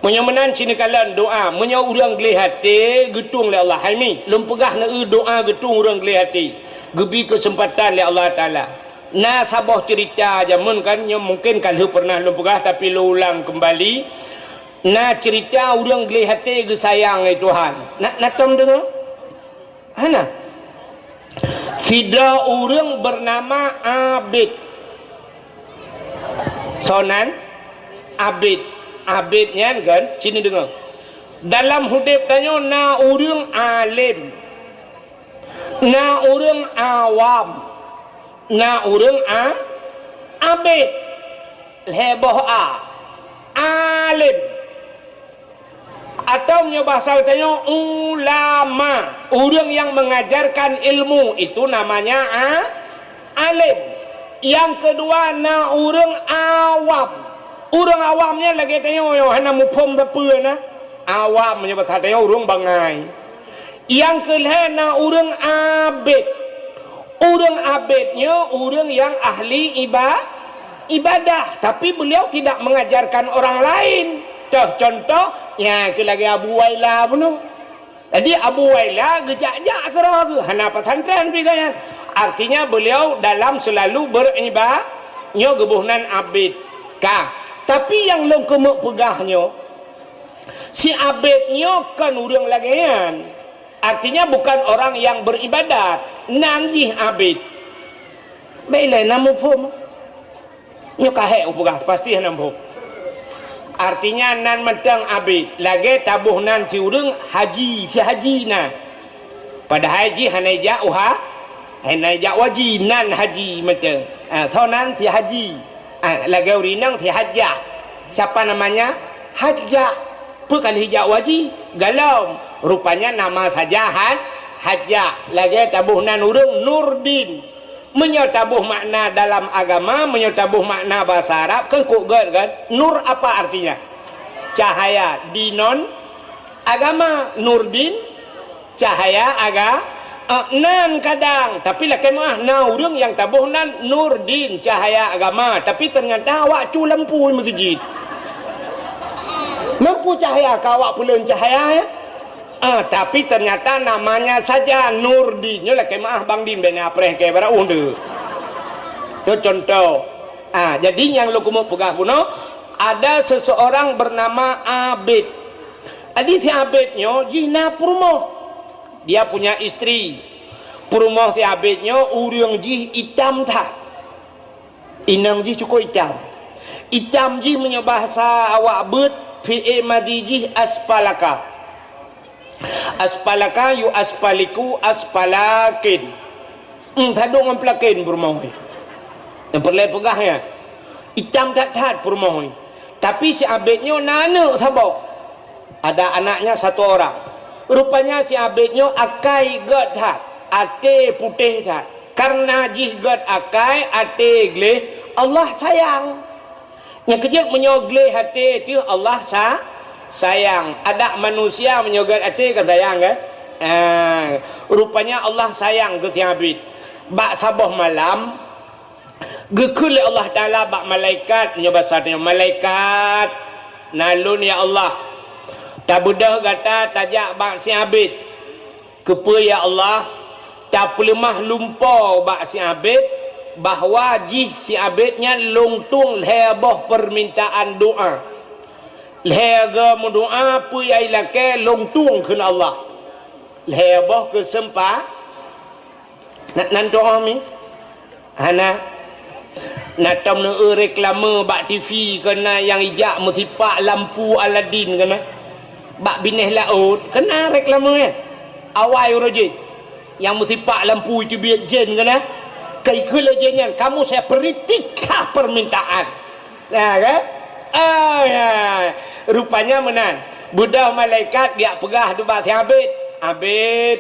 Meunyoe meunan, ci neukalon doa. Meunyoe ureuëng gleh até, geutueng lé Allah. Hai mi, lôn peugah neueu doa geutueng ureuëng gleh até. Geubri keuseumpatan lé Allah Taala. Na saboh ceurita jameun kan, nyoe mungken ka lheueh peureunah lôn peugah, tapi lôn ulang keumbali. Na ceurita ureuëng gleh até geusayang lé Tuhan. Na, na tom deungoe? Hana. Sidroe ureuëng beunama Abid. Soe nan? Abid. Abid nyan kan, ci neudeungoe. Dalam udeb tanyoe na ureuëng além, na ureuëng awam, na ureuëng a-, abid. Lhée boh a. Além. Atau meunyoe bahasa geutanyoe, ulama, ureuëng yang mengajarkan ilmu, itu namanya a-, alim. Yang kedua, na ureuëng awam. Ureuëng awam nyan lagée tanyoe, hana muphom sapeue na. Awam meunyoe bahasa tanyoe, ureuëng bangai. Nyang keu lhée na ureuëng abét. Ureuëng abét nyoe ureuëng nyang ahli iba-, ibadah, tapi beliau tidak mengajarkan orang lain. Toh contoh, nyang keu lagée Abu Waila bunoe. Jadi Abu Waila geujak-jak keudroe geuh, hana pesantren pih gobnyan. Artinya beliau dalam selalu beriba-, nyoe geuboh nan abét. Ka. Tapi nyang lôn keumeuk peugah nyoe, si abét nyoe kon ureuëng lagée nyan. Artinya bukan orang yang beribadat, nan jih abét. Bék ilée na muphom. Nyoe ka hék kupeugah, pasti hana muphom. Artinya nan mantong abét, lagée taboh nan si ureuëng haji, si haji nan. Padahai jih hana ijak u ha-, hana ijak u haji, nan haji mantong. Ah, soe nan si haji. Ah, lagée ureuëng inong si Hajjah. Siapa namanya? Hajjah. Peue ka lheueh ijak u haji? Gohlom. Rupanya nama saja Han-, Hajjah. Lagée taboh nan ureuëng Nurdin. Meunyoe taboh makna dalam agama, meunyoe taboh makna bahasa Arab, kan kok gét kan? Nur apa artinya? Cahaya. Dinon agama. Nurdin cahaya aga-, eh, nan kadang, tapi lakée meuah na ureuëng nyang taboh nan Nurdin cahaya agama, tapi ternyata awak cu lampu meuseujid. Lampu cahaya ka awak peuleueng cahaya, ya? Ah, tapi ternyata namanya saja Nurdin. Nyoe lakée meuah Bang Din bèk neuapreh keu barô deuh. Nyoe contoh. Ah, jadi nyang lôn keumeuk peugah bunoe, ada seseorang bernama Abid. Jadi si Abid nyoe jih na peurumoh. Dia punya istri. Peurumoh si Abid nyoe ureuëng jih itam that. Inong jih cukôp itam. Itam jih meunyoe bahasa awak beuet, fi'il madhi jih aspalaka. Aspalaka yu aspaliku aspalakin. Hmm, sadok ngon peulakin peurumoh nyoe. Nyang peureulée peugah nyan. Itam that-that peurumoh nyoe. Tapi si Abid nyoe na aneuëk saboh. Ada anaknya satu orang. Rupanya si Abid nyoe akai gét that, até putéh that. Karena jih gét akai, até gleh, Allah sayang. Nyang keujeuet meunyoe gleh até teuh Allah sa-, sayang. Adak manusia meunyoe gét até kan sayang kan? Ah, rupanya Allah sayang keu si Abid. Bak saboh malam, geukheun lé Allah Taala bak malaikat, nyoe basa tanyoe, "Malaikat, na lôn ya Allah, tabeudôh gata tajak bak si Abid." Keupeue ya Allah? Tapeuleumah lumpoe bak si Abid, bahwa jih si Abid nyan lôn tueng lhée boh peumintaan doá. Lhée goe meudoá peue nyang ilakée lôn tueng kheun Allah. Lhée boh keuseumpa-, na, nan doá mi? Hana. Na tom neueu reklame bak T V keunan nyang ijak meusipak lampu Aladin keunan. Bak binéh laôt keunan reklame nyan. Awai uroe jih. Nyang meusipak lampu iteubiet jén keunan. Ka ikheun lé jén nyan, "Kamu saya perintahkah permintaan." Nah, kan? Ah, ya. Rupanya meunan. Beudôh malaikat geujak peugah bak si Abid, "Abid,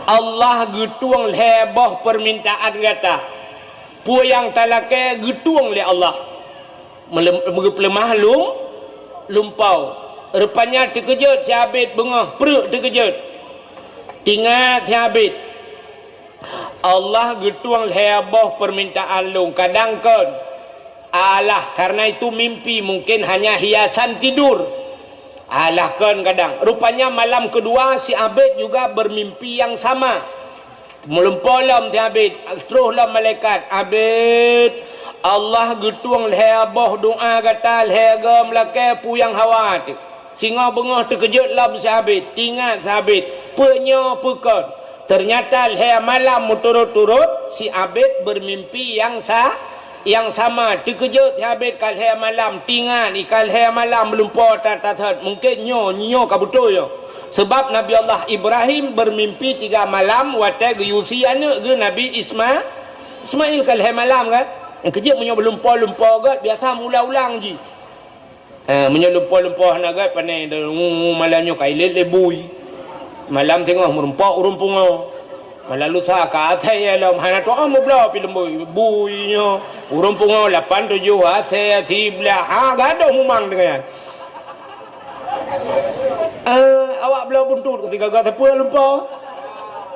Allah geutueng lhée boh peumintaan gata. Peue nyang talakée geutueng lé Allah." Meulem-, meugeupeuleumoh lum-, lumpoe. Rupanya teukeujot si Abid beungoh, preuk teukeujot. Teuingat si Abid, "Allah geutueng lhée boh peumintaan lôn, kadang kon." Alah, karena itu mimpi mungkin hanya hiasan tidur. Alah, kon kadang. Rupanya malam kedua si Abid juga bermimpi yang sama. Meulumpoe lom si Abid, troh lom malaikat, "Abid, Allah geutueng lhée boh doa gata lhée goe meulakée peue nyang hawa teuh." Singoh beungoh teukeujot lom si Abid, teuingat si Abid, peue nyoe peue kon. Teunyata lhée malam meuturot-turot si Abid beurmimpi nyang sa-, nyang sama. Teukeujot si Abid ka lhée malam, teuingat i ka lhée malam meulumpoe that-that that. Mungken nyoe, nyoe ka beutôi nyoe. Seubab Nabi Allah Ibrahim beurmimpi tiga malam watée geuyue sie aneuëk geuh Nabi Isma-, Ismail ka lhée malam kan. Nyang keujeuet meunyoe beulumpoe-lumpoe gét biasa meuulang-ulang jih. Eh, meunyoe lumpoe-lumpoe hana gét, pane deuh, ngu, ngu, malam nyoe ka ilét lé bui. Malam singoh meureumpok ureuëng pungoe. Malam lusa ka asai lom, hana tu'oh meubloe pi leumbui. Bui nyoe, ureuëng pungoe lapan tujoh asai siblaih. Ha, gadôh mumang deungon nyan. Eh, awak bloe buntut keutiga gét sapeue lumpoe.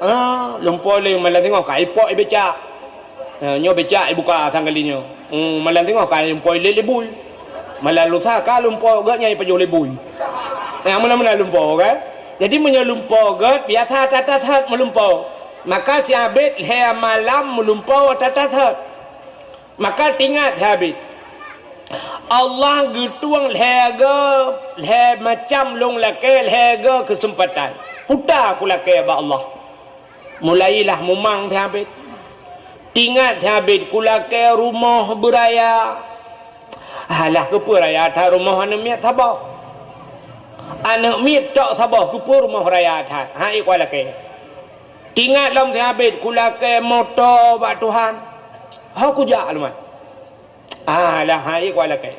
Ha, lumpoe lé malam singoh ka ipok ibecak. Ha, nyoe becak ibuka sanggali nyoe. Hmm, malam singoh ka lumpoe lé lé bui. Malam lusa ka lumpoe gét nyang ipajoh lé bui. Ha, meunan-meunan lumpoe kan. Jadi meunyoe lumpoe gét biasa that-that that meulumpoe. Maka si Abid lhée malam meulumpoe that-that that. Maka teuingat si Abid, Allah geutueng lhée goe, lhée macam lôn lakée lhée goe keuseumpatan. Puta kulakée bak Allah. Mulailah mumang si Abid. Teuingat si Abid kulakée rumoh beuraya. Alah, keupeue raya that rumoh aneuëk miet saboh? Aneuëk miet tok saboh, keupeue rumoh raya that? Ha, i kulakée. Teuingat lom si Abid kulakée moto bak Tuhan. Ho kujak lom. Alah, hai kulakée.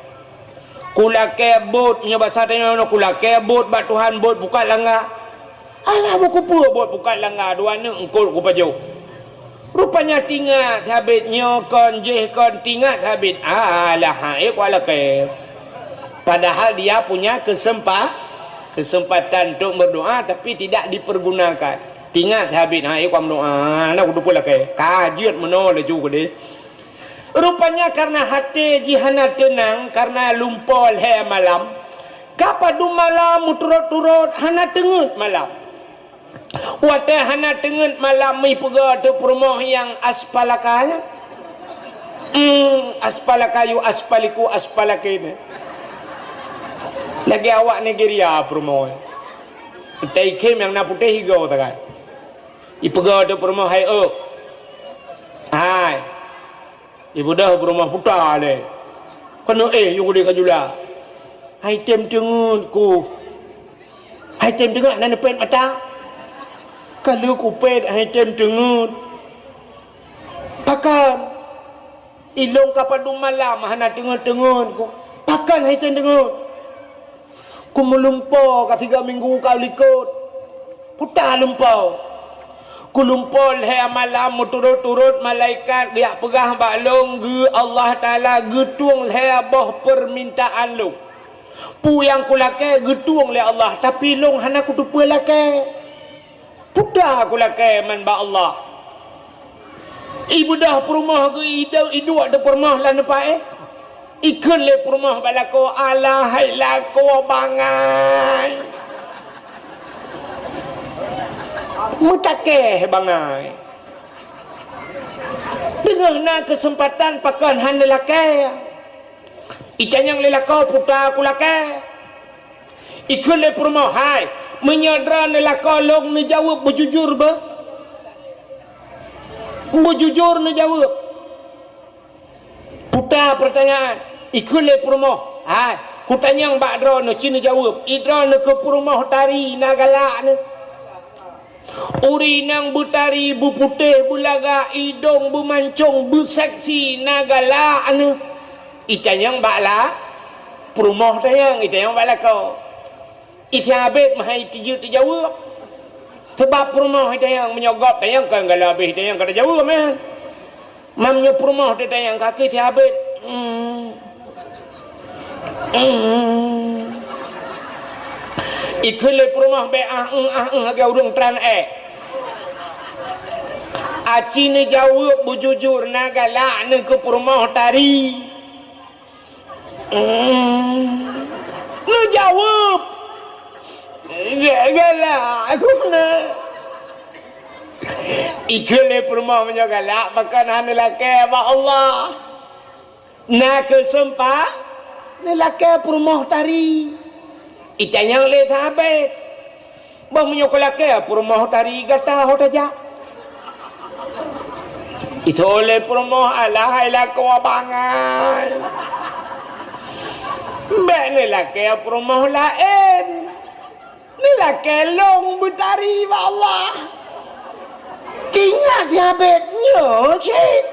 Kulakée bot, nyoe basa tanyoe, kulakée bot bak Tuhan, bot pukat langga. Alah, bukeupeue bot pukat langga, dua aneuëk eungkôt kupajoh. Rupanya teuingat si Abid nyoe kon, jéh kon, teuingat si Abid. Alah, hai kulakée. Padahal dia punya kesempa-, kesempatan untuk berdoa, tapi tidak dipergunakan. Teuingat si Abid, hai kuam doa, na kutupeue lakée. Ka jeuet meunoe laju keudeh. Rupanya karena até jih hana teunang karena lumpoe lhée malam, ka padum malam meuturot-turot hana teungeut malam. Watée hana teungeut malam, meuipeugah teuh peurumoh nyang aspalaka nyan. Hmm, aspalaka yu aspaliku aspalakene. Lagée awak Nigeria peurumoh. Teuikhém nyang na putéh igoe tagai. Ipeugah teuh peurumoh, "Hai, ôk." Hai. Ibeudôh peurumoh puta lé. Keuneuk éh yue gudée ka jula. Hai tem teungeut ku. Hai tem teungeut hana neupet mata. Ka lheueh kupet hai tem teungeut. Pakon? Ilôn ka padum malam hana teungeut-teungeut ku. Pakon hai tem teungeut? Kumeulumpoe ka tiga minggu ka likot. Puta lumpoe. Kulumpoe lhée malam meuturot-turot malaikat geujak peugah bak lôn geu Allah Taala geutueng lhée boh peumintaan lôn. Peue nyang kulakée geutueng lé Allah, tapi lôn hana kutupeue lakée. Puta kulakée man bak Allah. Ibeudôh peurumoh geu iduek teuh peurumoh lam teumpat éh. Ikheun lé peurumoh bak lakoe, "Alah hai lakoe bangai. Meutakée bangai. Teungoh na keuseumpatan pakon hana lakée." Itanyong lé lakoe, "Puta kulakée?" Ikheun lé peurumoh, "Hai, meunyoe droeneuh lakoe lôn neujaweueb beujujur beuh?" Beujujur neujaweueb. Puta peurtanyaan, ikheun lé peurumoh, "Hai, kutanyong bak droeneuh ci neujaweueb, i droeneuh keu peurumoh tari na galak neuh?" Ureuëng inong beutari, beuputéh, beulagak, idong beumancong, beuseksi, na galak neuh. Itanyong bak la-, peurumoh tanyong, itanyong bak lakoe. Isabet meuhai tijeuet teujaweueb. Sabab peurumoh itanyong, meunyoe gob tanyong kon galak abéh itanyong ka teujaweueb, meunan. Mam nyoe peurumoh teutanyong kaki si Abet. Hmm. Hmm. Ikheun lé peurumoh bèk ah, eung, ah, eung, lagèe ureueng tran èk. Aci neujaweueb beujujur, na galak neuh keu peurumoh tari. Neujaweueb, "Ga-, galak aku na." Ikheun lé peurumoh, "Meunyoe galak, pakon hana lakée bak Allah?" Na keuseumpa-, neulakée peurumoh tari. Itanyong lé sahabét, "Bah meunyoe kulakée peurumoh tari gata ho tajak?" Itôh lé peurumoh, "Alah hai lakoe bangai. Bék neulakée peurumoh laén." Neulakée lôn beutari bak Allah. Tingat sahabét nyoe cit.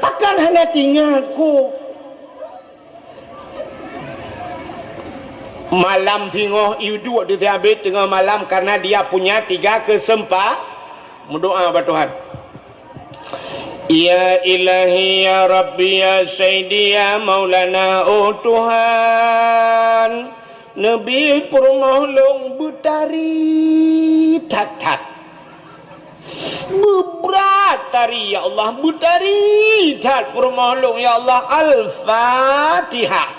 Pakon hana tingat ku. Malam singoh iduek di sahabét teungoh malam karena dia punya tiga keuseumpa-, meudoá bak Tuhan. Ya Ilahi, ya Rabbi, ya Sayyidi, ya Maulana, oh Tuhan, neubi peurumoh lôn beutari that-that. Beubrat tari, ya Allah, beutari that peurumoh lôn, ya Allah. Al-Fatihah.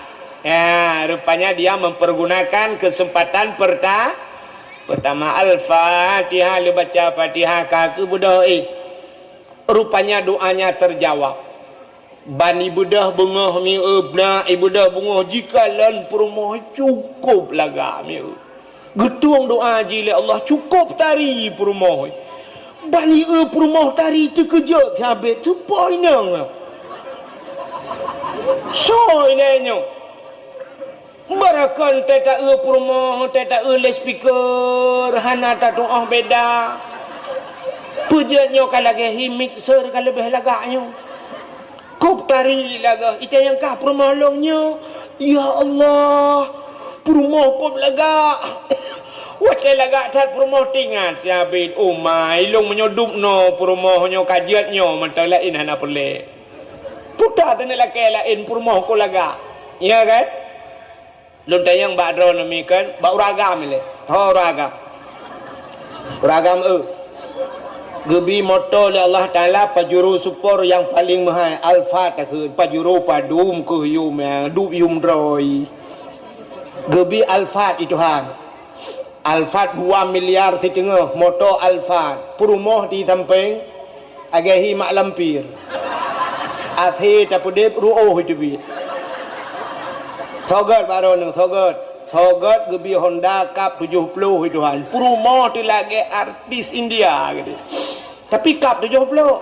Ya, rupanya dia mempergunakan kesempatan perta-, pertama. Al-Fatihah, lheueh baca Fatihah ka keubeudôh, eh. Rupanya doanya terjawab. Ban ibeudôh beungoh mieu, bak ibeudôh beungoh jikalon peurumoh cukôp lagak mieu. Geutueng doa jih lé Allah, cukôp tari peurumoh. Ban ieu peurumoh tari teukeujot sabe teupo inong. Soe lé nyoe? Barakon tée taeu peurumoh, tée taeu loudspeaker, hana tatuoh beda. Peue jeuet nyoe ka lagée hi mixer ka leubeh lagak nyoe. Kôp tari lagak, itanyong kah peurumoh lôn nyoe. Ya Allah, peurumoh kôp lagak. Watée lagak that peurumoh teuingat si Abid, "Oh ma, ilôn meunyoe dub noe peurumoh nyoe ka jeuet nyoe mantong laén hana peureulée." Puta teuneuk lakée laén peurumoh kôp lagak. Ya kan? Lôn tanyong bak droeneuh mi kan, bak ureueng agam ilée. Ho ureueng agam. Ureueng agam, eu. Geubi moto lé Allah Taala Pajero Sport nyang paleng meuhai, Alphard takheun, Pajero padum keuh yum, ya, duek yum droe. Geubi Alphard i Tuhan. Alphard dua miliar siteungoh, moto Alphard. Peurumoh di sampéng, lagée hi mak lampir. Akhé tapeudeb ruoh teubiet. Soe gét bak droeneuh, soe gét. Soe gét geubi Honda Cup tujoh ploh i Tuhan. Peurumoh teuh lagée artis India geude. Tapi Cup tujoh ploh.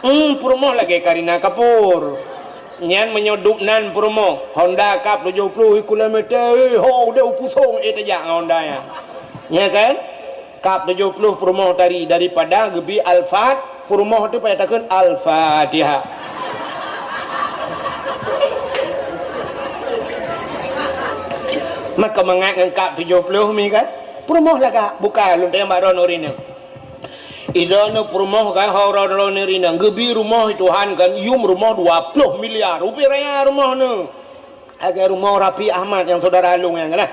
Hmm, peurumoh lagée Kareena Kapoor. Nyan meunyoe dub nan peurumoh, Honda Cup tujoh ploh kilometer, eh, ho udeb u pusong, eh, tajak ngon Honda nyan. Nya kan? Cup tujoh ploh peurumoh tari daripada geubi Alphard, peurumoh teuh payah takheun Al-Fatihah. Maka mangat ngon Cup tujoh ploh mi kan? Peurumoh lagak, bukan lôn tanyong bak droeneuh rineueng. Idroeneuh peurumoh kan, ho droeneuh rineueng. Geubi rumoh i Tuhan kan, yum rumoh dua ploh miliar. Rupie raya rumoh neuh. Lagée rumoh Raffi Ahmad nyang saudara lôn nyan kan.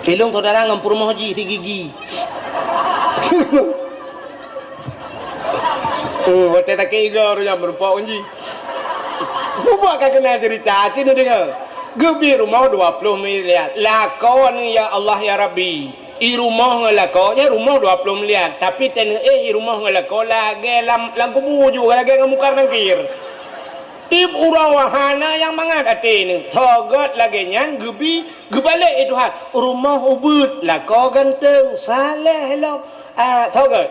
Ilôn saudara ngon peurumoh jih sigigi. Hmm, watée sakét igoe ureueng nyan meurumpok ngon jih. Peubuet ka keunan ceurita, ci neudeungoe. Geubi rumoh dua ploh miliar. Lakoe nyoe, ya Allah, ya Rabbi. I rumoh ngon lakoe, nyan rumoh dua ploh miliar. Tapi teuneuk éh i rumoh ngon lakoe lagée lam, lam kubu ju, lagée ngon Mungkar Nangkir. Tieb uroe hana nyang mangat até neuh. Soe gét lagée nyan geubi, geubalek i Tuhan. Rumoh ubeuet, lakoe ganteng, saleh lom. Ah, soe gét?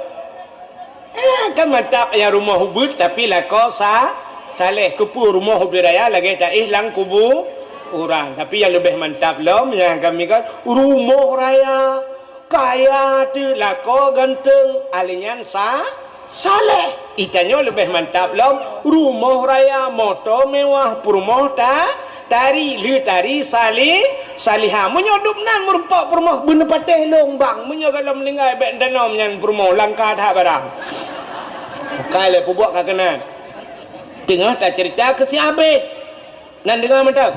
Eh, kan mantap nyang rumoh ubeuet tapi lakoe sa-, saleh. Keupeue rumoh ubit raya lagée taéh lam kubu urang. Tapi nyang leubeh mantap lom nyang kami kan rumoh raya, kaya teuh, lakoe ganteng, alèh nyan sa-, saleh. Itanyoe leubeh mantap lom, rumoh raya, moto mewah, peurumoh ta-, tari, lheuh tari sali-, salihah. Meunyoe dub nan meurumpok peurumoh, beuneupatéh lôn bang. Meunyoe gohlom meuninggai, bék tanom nyan peurumoh, langka that barang. Kai lé peubuet ka keunan. Teungoh taceurita keu si Abed. Nan deungoe mantong.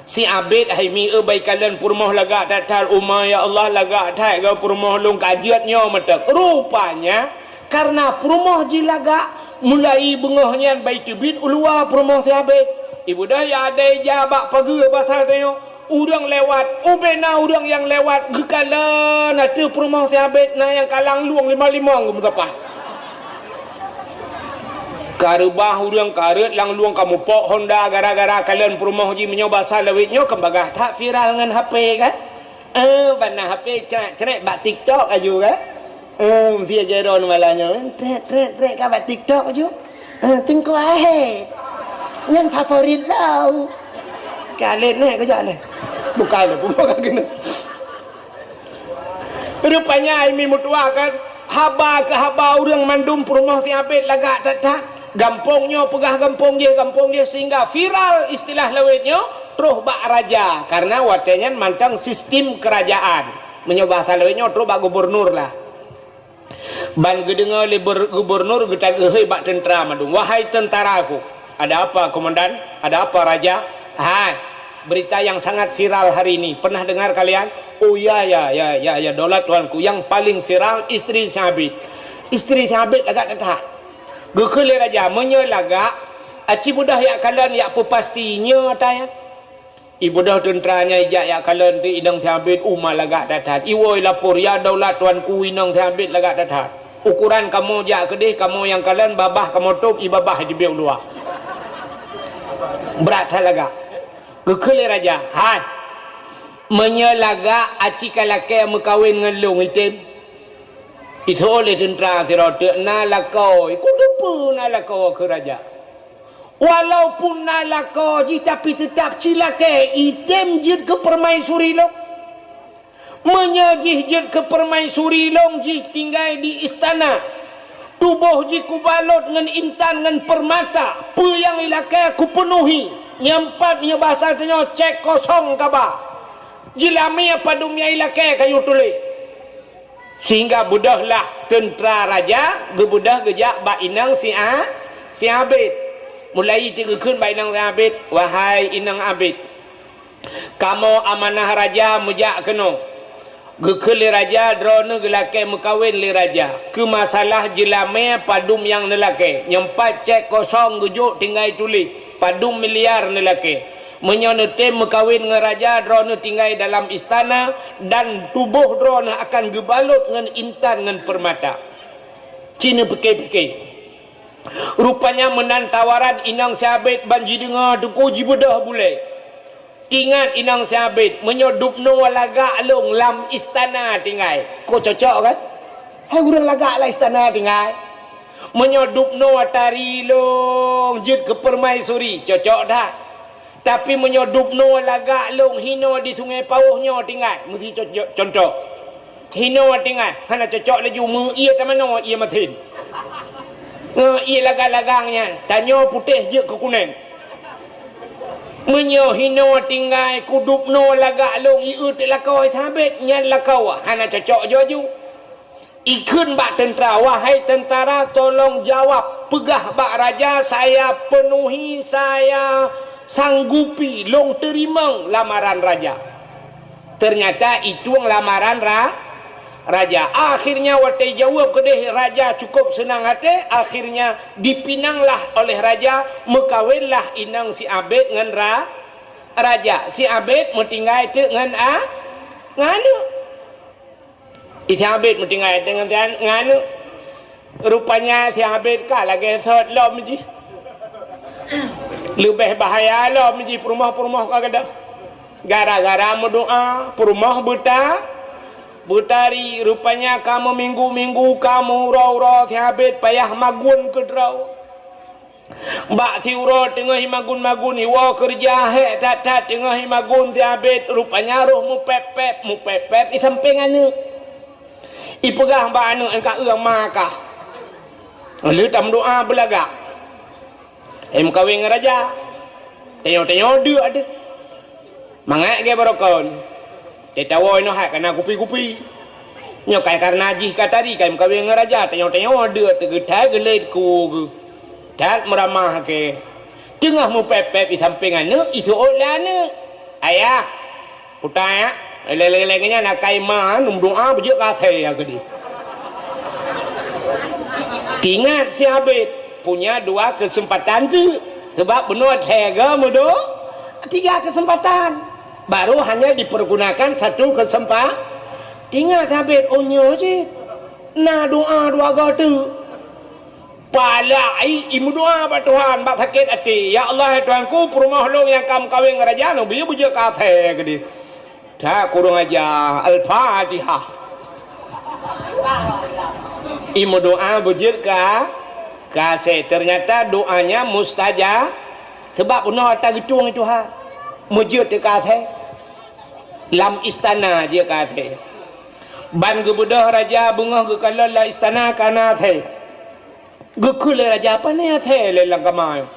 Si Abed hai mi eu bai kalon peurumoh lagak that-that, uma ya Allah lagak that geu peurumoh lôn ka jeuet nyoe mantong. Rupanya Kareuna peurumoh jih lagak, mulai beungoh nyan bai teubiet u luwa peurumoh si Abed. Ibeudôh ya ada ija bak pageue basa tanyoe, ureuëng lewat, ubé na ureuëng nyang lewat geukalon ateueh peurumoh si Abed na nyang ka langlueng lima-lima geumeusapat. Ka reubah ureuëng ka rhot langlueng ka mupok honda gara-gara kalon peurumoh jih meunyoe basa lawét nyoe kan bagah that viral ngon H P kan? Eh, bana H P crek-crek bak TikTok aju kan? Eh, mesti aja ron malam nyoe kan? Trek, trek, trek ka bak TikTok aju. Eh, tingkok ahe. Nyan favorit lo. Kalet neh kejak neh. Bukan le, bukan kena. Rupanya Aimi meutuah kan, haba keu haba ureuëng mandum peurumoh si Abed lagak that-that. Gampông nyoe peugah gampông jih, gampông jih sehingga viral istilah lawét nyoe troh bak raja. Karena watée nyan mantong sistem kerajaan. Meunyoe bahasa lawét nyoe troh bak gubernur lah. Ban geudeungoe lé ber-, gubernur geutageuhôi bak teuntara mandum, "Wahai teuntaraku!" "Ada apa, komandan?" "Ada apa, raja?" "Hai, berita yang sangat viral hari ini. Pernah dengar kalian?" "Oh ya, ya, ya, ya, ya, daulat tuanku, yang paling viral istri si Abed." "Istri si Abed lagak that-that?" Geukheun lé raja, "Meunyoe lagak, aci beudôh yak kalon yak peupasti nyoe ata nyan." Ibeudôh teuntara nyan ijak yak kalon teuk inong si Abed uma lagak that-that. Iwoe lapor, "Ya daulat tuanku, inong si Abed lagak that-that. Ukuran kamoe jak keudeh, kamoe nyang kalon babah kamoe tôb, i babah iteubiet u luwa." Brat that lagak. Geukheun lé raja, "Hai, meunyoe lagak aci ka lakée meukawen ngon lôn item." Iteu'oh lé teuntara sidroe teuk, "Na lakoe, kuteupeue na lakoe," kheun raja. "Walaupun na lakoe jih, tapi teutap ci lakée item jeuet keu peurumaisuri lôn. Meunyoe jih jeuet keu peurumaisuri lôn, jih tinggai di istana. Tuboh jih kubalot ngon intan ngon peurmata, peue nyang ilakée kupeunuhi. Nyang pat nyoe basa tanyoe cek kosong kaba. Jeulamé padum nyang ilakée kayue tuléh." Sehingga beudôhlah teuntara raja geubeudôh geujak bak inong si A-, si Abed. Mulai teuk geukheun bak inong si Abed, "Wahai inong Abed, kamoe amanah raja meujak keunoe." Geukheun lé raja, "Droeneuh geulakée meukawen lé raja. Keu masalah jeulamé padum nyang neulakée, nyoe pat cek kosong geujok tinggai tuléh padum miliar neulakée. Meunyoe neutem meukawen ngon raja, droeneuh tinggai dalam istana dan tuboh droeneuh akan geubalot ngon intan ngon peurmata." Ci neupike-pike. Rupanya meunan tawaran inong si Abed ban jideungoe teungku jibeudôh bulée. Ingat inong si Abed, "Meunyoe dubnoe lagak lôn lam istana tinggai." Ko cocok kan? Hai ureuëng lagak lam istana tinggai. "Meunyoe dubnoe tari lôn jeuet keu peurumaisuri," cocok that. Tapi meunyoe dubnoe lagak lôn hinoe di Sungai Pauh nyoe tinggai, meusi co-, co-, contoh. Hinoe tinggai, hana cocok laju meu ié tamanoe ié masin. Ngon ié lagang-lagang nyan, tanyoe putéh jeuet keu kuneng. Meunyoe hinoe tinggai kudubnoe lagak lôn ié teuk lakoe si Abed nyan lakoe, hana cocok laju. Ikheun bak teuntara, "Wahai teuntara, tolong jawab, peugah bak raja, saya penuhi, saya sanggupi, lôn teurimong lamaran raja." Ternyata itueng lamaran ra-, raja. Akhirnya watée jaweueb keudeh raja cukup seunang até, akhirnya dipinanglah oleh raja, meukawenlah inong si Abed ngon ra-, raja. Si Abed meutinggai teuk ngon a-, ngon aneuk. Si Abed meutinggai deungon si an-, ngon aneuk. Rupanya si Abed ka lagée sot lom jih. Leubeh bahaya lom jih peurumoh-peurumoh ka gadôh. Gara-gara meudoá, peurumoh beuta-, beutari. Rupanya ka meuminggu-minggu ka meuuroe-uroe si Abed payah magun keudroe. Bak siuroe teungoh imagun-magun, iwoe keureuja hék that-that teungoh imagun si Abed, rupanya roh meupép-pép, meupép-pép i sampéng aneuk. Ipeugah bak aneuk, "Ka eu ma kah." Lheueh tameudoá beulagak. Hai meukawen ngon raja. Tanyoe-tanyoe deuk deh. Mangat gée barokon. Teuh tawoe inoe hai kana kupi-kupi. Nyoe kai kareuna jih ka tari kai meukawen ngon raja, tanyoe-tanyoe deuk teugeutai geulét ku geuh. That meuramah kée. Teungoh meupép-pép i sampéng aneuk, iseuôt lé aneuk. "Ayah, puta ya, lé-lé-lé nyan akai ma, neumeudoá beujeuet ka asée ya keudeh." Ingat si Abid, punya dua kesempatan tu. Sebab bunoe lhèe go meudo, tiga kesempatan. Baru hanya dipergunakan satu kesempa-, ingat si Abid, oh nyoe cit. Na doa dua go tu. Palak i, imeudoa bak Tuhan, bak sakét até. "Ya Allah, ya Tuhanku, peurumoh lôn nyang ka meukawen ngon raja nyoe, beu beujeuet keu asèe keudéh." That kurang aja. Al-Fatihah. Imeudoa beujeuet keu, keu asèe. Ternyata doanya mustajab. Sebab bunoe ata geutueng Tuhan. Meujeuet keu asèe. Lam istana jeuet keu asèe. Ban geubeudôh raja beungoh geukalon lam istana ka na asèe. Geukheun lé raja, "Pane asèe lé lam kama nyoe?"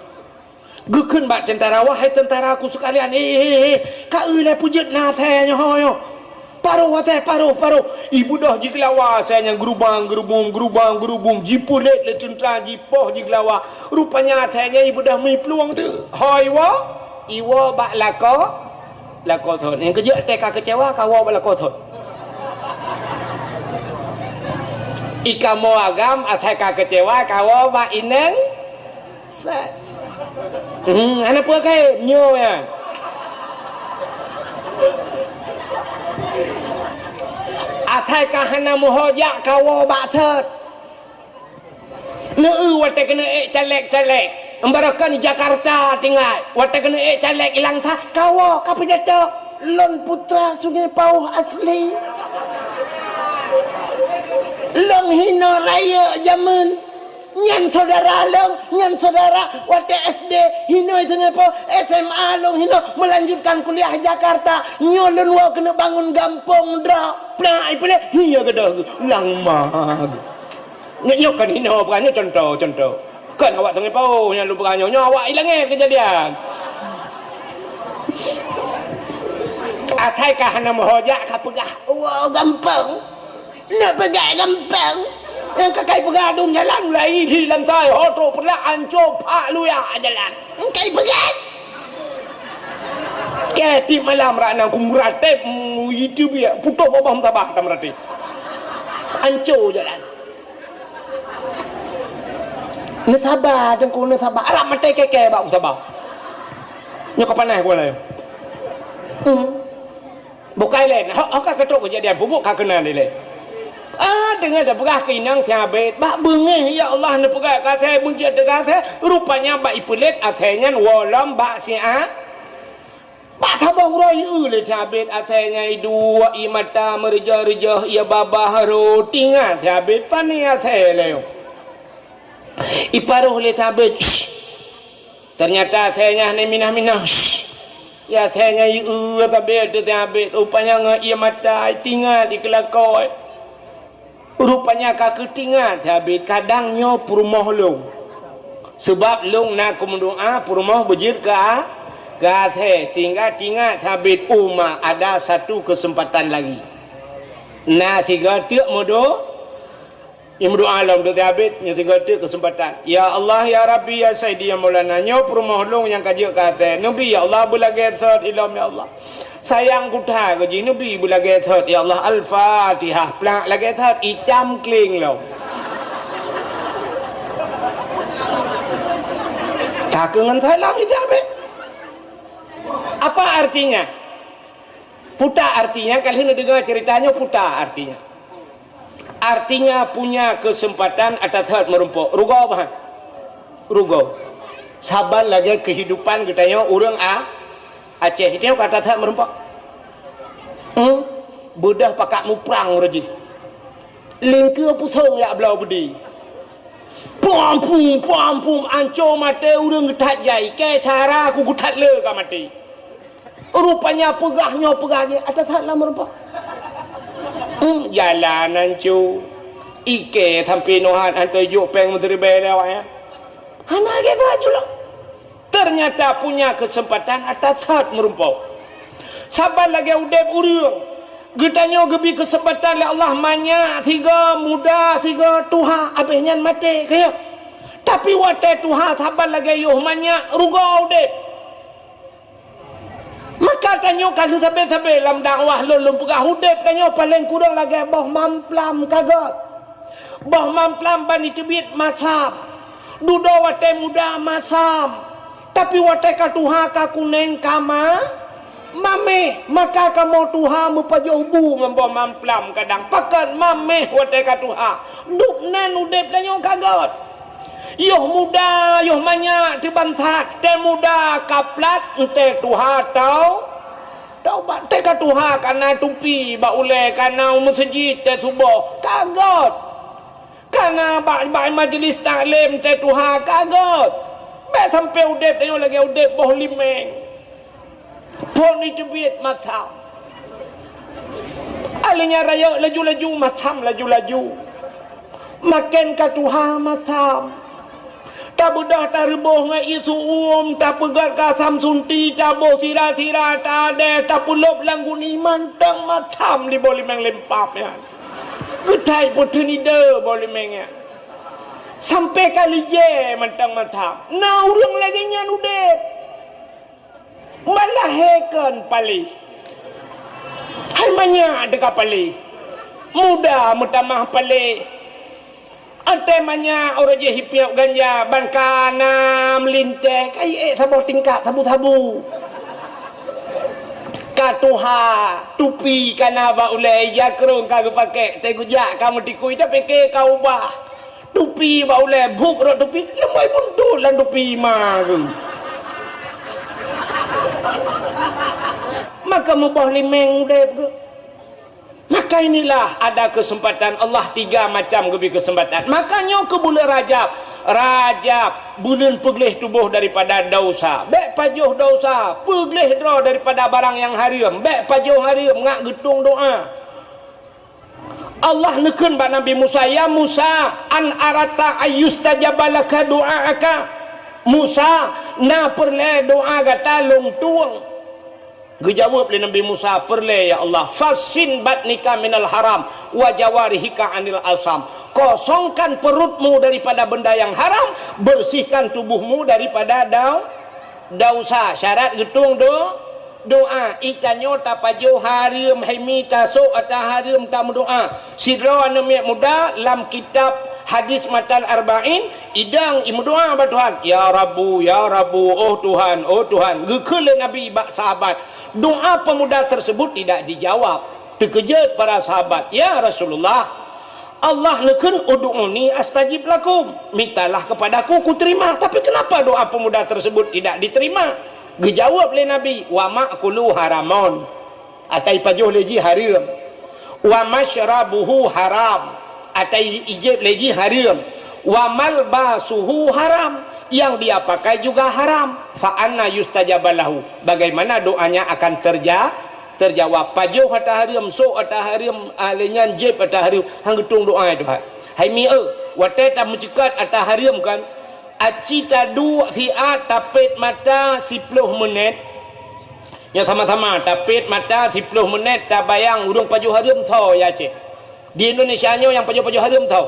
Geukheun bak teuntara, "Wahai teuntaraku seukalian, he, he, he, ka eu lé peujeuet na asèe nyoe ho nyoe. Paroh asèe, paroh, paroh." Ibeudôh jigeulawa asèe nyan geurubang-geurubum, geurubang-geurubum, jipulet lé teuntara, jipoh jigeulawa. Rupanya asèe nyan ibeudôh miplueng teuh. Ho iwoe, iwoe bak lakoe, lakoe thon. Nyang keujeuet watèe ka keucewa, kawoe bak lakoe thon. Ikamoe agam asai ka keucewa, kawoe bak inong sat. Hmm, hana peue kayém nyoe nyan. Asai ka hana meuho jak, kawoe bak sot. Neu-eu watèe keuneuk ék caleg-caleg, barokon Jakarta tinggai, watèe keuneuk ék caleg i Langsa, kawoe ka pidato, "Lôn putra Sungai Pauh asli. Lôn hinoe rayeuk jameun. Nyan syedara lôn, nyan syedara watèe S D hinoe Sungai Pauh, S M A lôn hinoe, meulanjutkan kuliah Jakarta. Nyoe lôn woe keuneuk bangun gampông droe." Plak, ipeulét, "Iya gadôh, Lang Ma." Nyoe, nyoe kon hinoe peugah, nyoe contoh, contoh. Kon awak Sungai Pauh nyang lôn peugah nyoe, nyoe awak i langét keujadian. Asai ka hana meuho jak ka peugah, "Woe gampông. Neupeugah gampông." Nyang ka kai peugah dum jalan mulai di Langsa ho trôk Peureulak, ancô phak luya jalan. Kai peugah. Kèe tiep malam rak nan ku meuratéb, mm, itu biak, putôh babah meusaboh ka meuratéb. Ancô jalan. Neusaba, Teungku, neusaba. Arab maté kèe-kèe bak meusaboh. Nyoe ka panas ku nyoe. Hmm. Bukai lé, ho, ho ka keutrôk keujadian, peubuet ka keunan dilèe. Ah, deungon tapeugah keu inong si Abid, bak beungéh, ya Allah, neupeugah keu asèe, beujeuet keu asèe, rupanya bak ipeulét asèe nyan woe lom bak si A-, Bak saboh uroe ieu lé si Abid asèe nyan iduek, ié mata meureujoh-reujoh, ié babah rhot, ingat si Abid pane asèe lé nyoe. Iparoh lé si Abid, "Shh." Teunyata asèe nyan hana minah-minah. "Shh." Ié asèe nyan ieu si Abid, si Abid, rupanya ngon ié mata itingat ikeulakoe. Rupanya ka keutingat si Abid, kadang nyoe peurumoh lôn. Seubab lôn na keu meudoa peurumoh beujeuet keu a-, keu asèe, sehingga tingat si Abid, "Oh ma, ada satu kesempatan lagi." Na sigoe teuk meudo-, imeudoa lom teuk si Abid, nyoe sigoe teuk kesempatan. "Ya Allah, ya Rabbi, ya Saidi, ya Maulana, nyoe peurumoh lôn nyang ka jeuet keu asèe. Neubi, ya Allah, beulagèe sot ilom, ya Allah." Sayang kuta keu jih, neubi beulagèe sot, ya Allah, Al-Fatihah, plak lagèe sot, itam kling lom. Ka keu ngon salam itam, eh? Apa artinya? Puta artinya, ka lheueh neudeungoe ceurita nyoe, puta artinya. Artinya punya kesempatan ata that meurumpok. Rugoe bah. Rugoe. Saban lagèe keuhidupan geutanyoe ureueng A-, Aceh. Tanyoe ka ata that meurumpok. Hmm? Beudôh pakat muprang uroe jih. Lingkeue pusong jak bloe beudé. Pum, pum, pum, pum, ancô maté ureueng geuthat jai. Kèe cara ku geuthat le ka maté. Rupanya peugah nyoe peugah jih, ata that lam rupa. Hmm, jalan ancô. Ikèe sampoe nohat, hantom jok pèng meusiribèe lé awaknyan. Hana lagèe that jih lom. Teunyata punya keuseumpatan ata that meurumpok. Saban lagèe udép ureueng. Geutanyoe geubri keuseumpatan lé Allah manyak sigoe, muda sigoe, tuha, abéh nyan maté, ka nyo. Tapi watèe tuha saban lagèe yoh manyak, rugoe udép. Maka tanyoe ka lheueh sabé-sabé lam dakwah lôn, lôn peugah udép tanyoe paleng kureueng lagèe boh mamplam ka göt. Boh mamplam ban jiteubiet masam. Dudoe watée muda masam. Tapi watée ka tuha ka kuneng ka ma-, maméh, maka kamoe tuha meupajoh bu ngon boh mamplam kadang. Pakon maméh watée ka tuha. Dub nan udeb tanyoe ka göt. Yoh muda, yoh manyak teubansat, tée muda ka plat, entée tuha tau. Taubat, tée ka tuha ka na tupi bak ulée, ka na u meuseujid tée suboh, ka göt. Ka na bak, bak majlis taklim tée tuha, ka göt. Bék sampoe udeb tanyoe lagée udeb boh limeng. Phon jiteubiet masam. Akhirnya rayeuk laju-laju masam laju-laju. Maken ka tuha masam. Tabeudôh tareuboh ngon ié su'uem, tapeugét keu asam sunti, taboh sira-sira, taadée, tapeulôb lam guni mantong masam di boh limeng lempap nyan. Geuthai peuteun ide boh limeng nyan. Sampoe ka lijée mantong masam. Na ureuëng lagée nyan udeb. Ban lahé kon paléh. Hai manyak teuka paléh. Muda meutamah paléh. Até manyak uroe jih hipiep ganja ban ka na meulintée, ka ék saboh tingkat sabu-sabu. Ka tuha, tupi ka na bak ulée, ija krong ka geupaké, teugeujak ka meutikui, tapike ka ubah. Tupi bak ulée, buet rot tupi, leumoi buntut lam tupi ma geuh. Maka muboh limeng udeb geuh. Maka inilah ada kesempatan Allah tiga macam geubri kesempatan. Maka nyoe keu buleuen Rajab. Rajab, buleuen peugleh tuboh daripada dosa. Bék pajoh dosa, peugleh droe daripada barang nyang hareuem. Bék pajoh hareuem, ngak geutueng doa. Allah neukheun bak Nabi Musa, "Ya Musa, an arata ayyustajaba laka du'aaka?" Musa, na peureulée doa gata lôn tueng? Geujaweueb lé Nabi Musa, "Peureulée, ya Allah." "Fassin batnika minal haram, wa jawarihika anil asam." Kosongkan perutmu daripada benda yang haram, bersihkan tubuhmu daripada dau-, dosa. Syarat geutueng do-, doa. Itanyoe tapajoh hareuem, hai mi tasok ata hareuem tameudoa. Sidroe aneuk miet muda lam kitab hadis matan arba'in, idong imeudoa bak Tuhan, "Ya Rabbu, ya Rabbu, oh Tuhan, oh Tuhan." Geukheun lé Nabi bak sahabat, "Doa pemuda tersebut tidak dijawab." Teukeujot para sahabat, "Ya Rasulullah, Allah neukheun, 'Ud'uni astajib lakum,' mintalah kepadaku, kuterima. Tapi kenapa doa pemuda tersebut tidak diterima?" Geujaweueb lé Nabi, "Wa ma'kuluhu haramun," ata ipajoh lé jih hareuem. "Wa masyrabuhu haram," ata ijép lé jih hareuem. "Wa malbasuhu haram," yang dia pakai juga haram. "Fa anna yustajabu lahu," bagaimana doanya akan terja-, terjawab? Pajoh ata hareuem, sok ata hareuem, ah, lé nyan jép ata hareuem, han geutueng doa, ya Tuhan. Hai mi eu, watée tameuceukat ata hareuem kan, aci taduek siat tapét mata siploh meunet. Nyoe sama-sama tapét mata siploh meunet, tabayang ureuëng pajoh hareuem soe ya cit. Di Indonesia nyoe nyang pajoh-pajoh hareuem soe?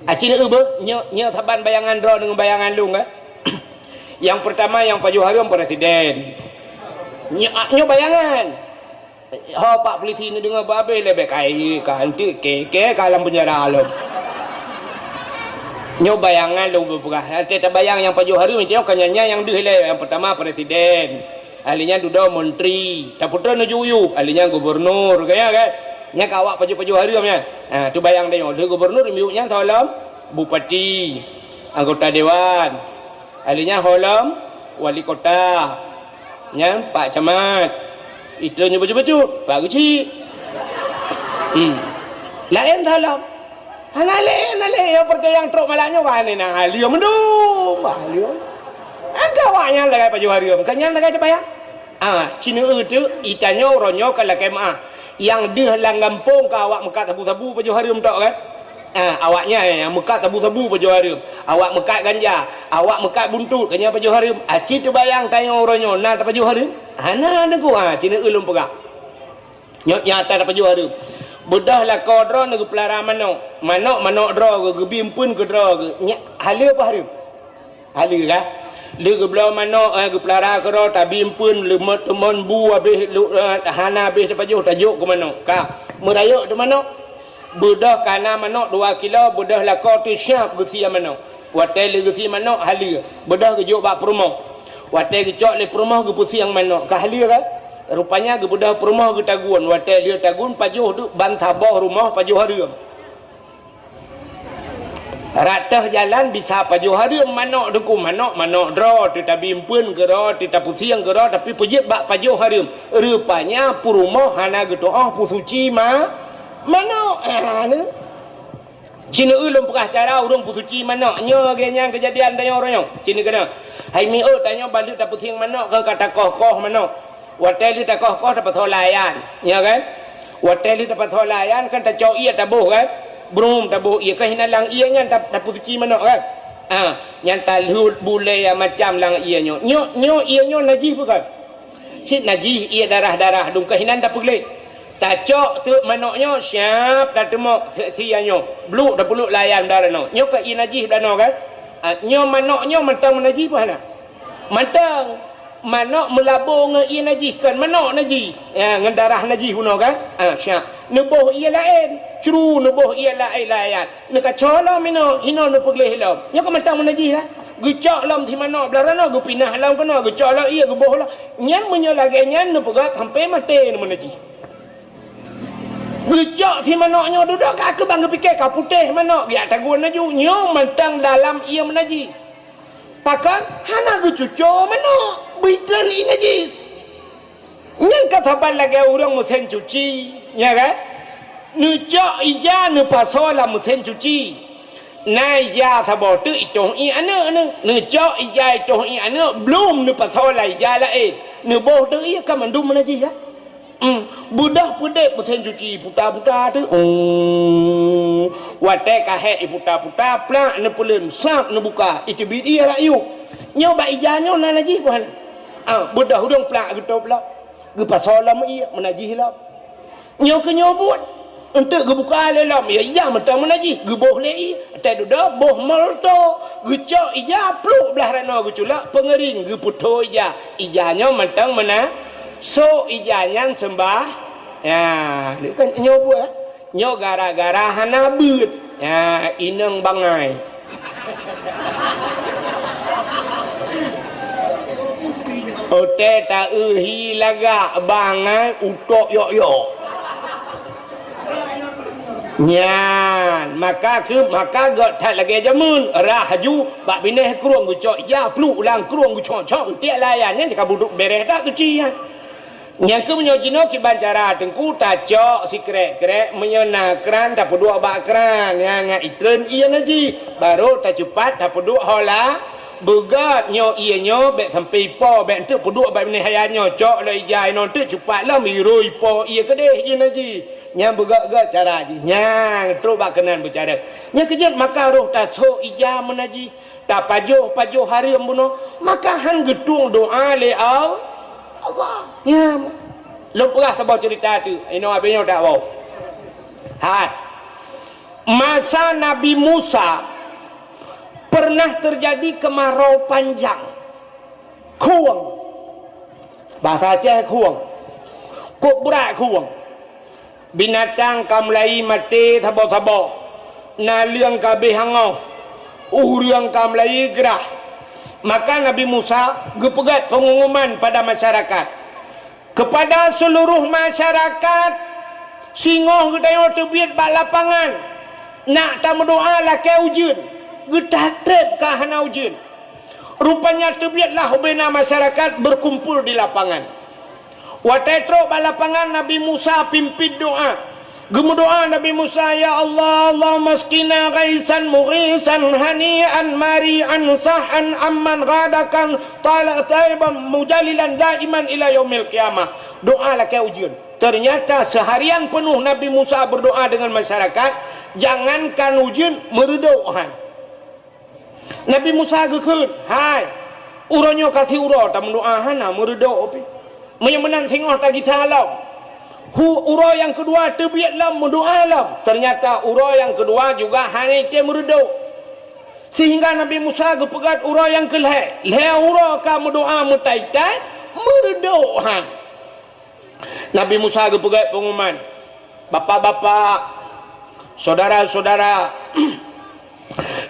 Aci neu beuh, nyoe, nyoe saban bayangan droe deungon bayangan lôn, eh. Nyang peurtama nyang pajoh hareuem presiden. Nyoe, nyoe bayangan. Ho pak polisi neudeungoe babeh leubeh kai ka anteuk ke, ke ka lam penjara lom. Nyoe bayangan lôn beupeugah. Até tabayang nyang pajoh hareuem, nyoe ka nyan nyang deuh lé. Nyang peurtama presiden. Ahli nyan dudoe menteri. Tapeutrön uju-uju. Ahli nyan gubernur. Ka nyan kan? Nyan ka awak pajoh-pajoh hareuem nyan. Ha, teubayang tanyoe. Lheueh gubernur, miyueb nyan soe lom? Bupati. Anggota dewan. Ahli nyan ho lom? Wali kota. Nyan, Pak Camat. Itu nyoe bacut-bacut, Pak Geuchik. Hmm. Laén salah. Hana laén, hana laén. Nyang peureulée nyang trok malam nyoe, wah, ni na ahli mandum, ahli. Angka awak nyan lagée pajoh hareuem, kan nyan lagée teubayang. Ah, cina eu tu, itanyoe uroe nyoe ka lakée meuah. Nyang deuh lam gampông ka awak meukat sabu-sabu pajoh hareuem tok kan? Ah, awaknyan nyang meukat sabu-sabu pajoh hareuem. Awak meukat ganja, awak meukat buntut, ka nyan pajoh hareuem. Aci teubayang tanyoe uroe nyoe na tapajoh hareuem? Hana teungku, ah, cina eu lôn peugah. Nyoe nyata tapajoh hareuem. Beudôh lakoe droe neugeupeulara manok. Manok, manok droe geuh, geubi eumpeuen keu droe geuh. Nyak haleue pah hareuem. Haleue ka? Lheueh geubloe manok, eh, geupeulara keudroe, tabi eumpeuen, leumot teumon bu, habéh lu-, eh, hana habéh tapajoh, tajok keu manok. Ka, meurayeuk teuh manok. Beudôh ka na manok dua kilo, beudôh lakoe teuh siap geusie manok. Watée lheueh geusie manok, haleue. Beudôh geujok bak peurumoh. Watée geucok lé peurumoh, geupeusieng manok. Ka haleue kan? Rupanya geubeudôh peurumoh geutagun. Watée lheueh tagun, pajoh duek ban saboh rumoh pajoh hareuem. Rot teuh jalan bisa pajoh hareuem manok, Teungku, manok, manok droe, teuh tabi eumpeuen keudroe, teuh tapeusieng keudroe, tapi peujeuet bak pajoh hareuem. Rupanya peurumoh hana geutu'oh peusuci ma-, manok. Ah, ni. Ci neueu lôn peugah cara ureuëng peusuci manok. Nyoe lagée nyan keujadian tanyoe uroe nyoe. Ci neukeuna. Hai miôt tanyoe ban lheueh tapeusieng manok, ka takoh-koh manok. Watée lheueh takoh-koh, tapasoe layan, ya kan? Watée lheueh tapasoe layan kan, tacok ié taboh kan? Brum, taboh ié, kan hinan lam ié nyan ta-, tapeusuci manok kan? Ah, nyan talheuet bulée macam lam ié nyoe. Nyoe, nyoe ié nyoe najih bukan? Cit najih, ié darah-darah, dum kan hinan tapeugleh. Tacok teuk manok nyoe, siap tateumok si-, sia nyoe. Bluk, tapeuluk layan dalam nyoe. Nyoe kan ié najih dalam nyoe kan? Ah, nyoe manok nyoe mantong meunajih peue hana? Mantong. Manok meulabô ngon ié najih, kon manok najih. Ya, ngon darah najih bunoe kan? Ha, siap. Neuboh ié laén, cru neuboh ié laén-laén. Neukaco lom inoe, hinoe neupeugleh lom. Nyoe kan mantong meunajih kan? Geucok lom si manok blah ranoe, geupinah lom keunoe, geucok lom ié, geuboh lom. Nyan meunyoe lagée nyan neupeugah sampoe maté neumeunajih. Geucok si manok nyoe dudoe ka keuh ban geupike ka putéh manok, geujak tagun laju. Nyoe mantong dalam ié meunajih. Pakon? Hana geucuco manok, beuitrön ié najih. Nyan ka saban lagée ureuëng meusén cuci, nya kan? Neucok ija neupasoe lam meusén cuci. Na ija saboh teuk itoh ié aneuëk neu-, neucok ija itoh ié aneuëk, blum neupasoe lam ija laén. Neuboh teuk ié ka mandum meunajih, ya? Hmm, beudôh peudép meusén cuci puta-puta teuk. Hmm, watée ka hék iputa-puta, plak neupeuleuen, sab neubuka, iteubiet ié rot yup. Nyoe bak ija nyoe na najih peue hana? Ah, beudôh udong plak geutôb lom. Geupasoe lom ié, meunajih lom. Nyoe keuh nyoe buet. Eunteuk geubuka lé lom, ya ija mantong meunajih, geuboh lé ié. Watée dudoe boh molto, geucok ija, pluk blah ranoe geuculok, peungeuring, geupeutho ija. Ija nyoe mantong meuna-, sok ija nyan seumbah. Ya, kan nyoe buet. Nyoe gara-gara hana beuet. Ya, inong bangai. Watée taeuhi lagak bangai utok yok-yok. Nyan, maka keu, maka gét that lagée jameun, rhah laju bak binéh krueng geucok ija, pluk lam krueng geucok-cok, tiek layan nyan ka budok béreh that keuci nyan. Nyang keu meunyoe jinoe kiban cara Teungku, tacok sikrek-krek, meunyoe na kran tapeuduek bak kran, nyang ngat itreun ié najih, barô tacupat tapeuduek hola. Beugét nyoe ié nyoe bék sampai ipo, bék eunteuk peuduek bak binéh haya nyoe, cok lom ija inoe eunteuk cupat lom, iroi ipo ié keudeh ié najih. Nyang beugét-gét cara jih, nyang trok bak keunan beucara. Nyang keujeuet maka roh tasok ija meunajih. Tapajoh-pajoh hareuem bunoe, maka han geutueng doá lé Al-, Allah. Nyan. Lôn peugah saboh ceurita teuk, inoe abéh nyoe dak woe. Hai. Masa Nabi Musa pernah terjadi kemarau panjang. Khueng. Bahasa Aceh khueng. Kok brat khueng. Binatang ka mulai maté saboh-saboh, naleueng ka abéh angoh, ureuëng ka mulai grah. Maka Nabi Musa geupeugét peungumuman pada masyarakat, kepada seluruh masyarakat, singoh geutanyoe teubiet bak lapangan, nak tameudoá lakée ujeuen, geutatép ka hana ujeuen. Rupanya teubietlah ubena masyarakat berkumpul di lapangan. Watée trok bak lapangan, Nabi Musa pimpin doá. Geumeudoá Nabi Musa, "Ya Allah, Allahumma askina ghaisan mughisan hani'an mari'an sahan amman ghadakan talak taiban mujalilan daiman ila yaumil qiyamah." Doá lakée ujeuen. Ternyata seharian penuh Nabi Musa berdoa dengan masyarakat, jangankan ujeuen, meureudok han. Nabi Musa geukheun, "Hai, uroe nyoe ka siuroe tameudoá hana meureudok pih. Meunyoe meunan singoh tagisa lom." Hu-, uroe nyang keudua teubiet lom meudoá lom. Ternyata uroe nyang keudua juga hana item meureudok. Sehingga Nabi Musa geupeugét uroe nyang keulhée, lhée uroe ka meudoá meutai-tai, meureudok ha. Nabi Musa geupeugét peungumuman, "Bapak-bapak, Syedara-syedara,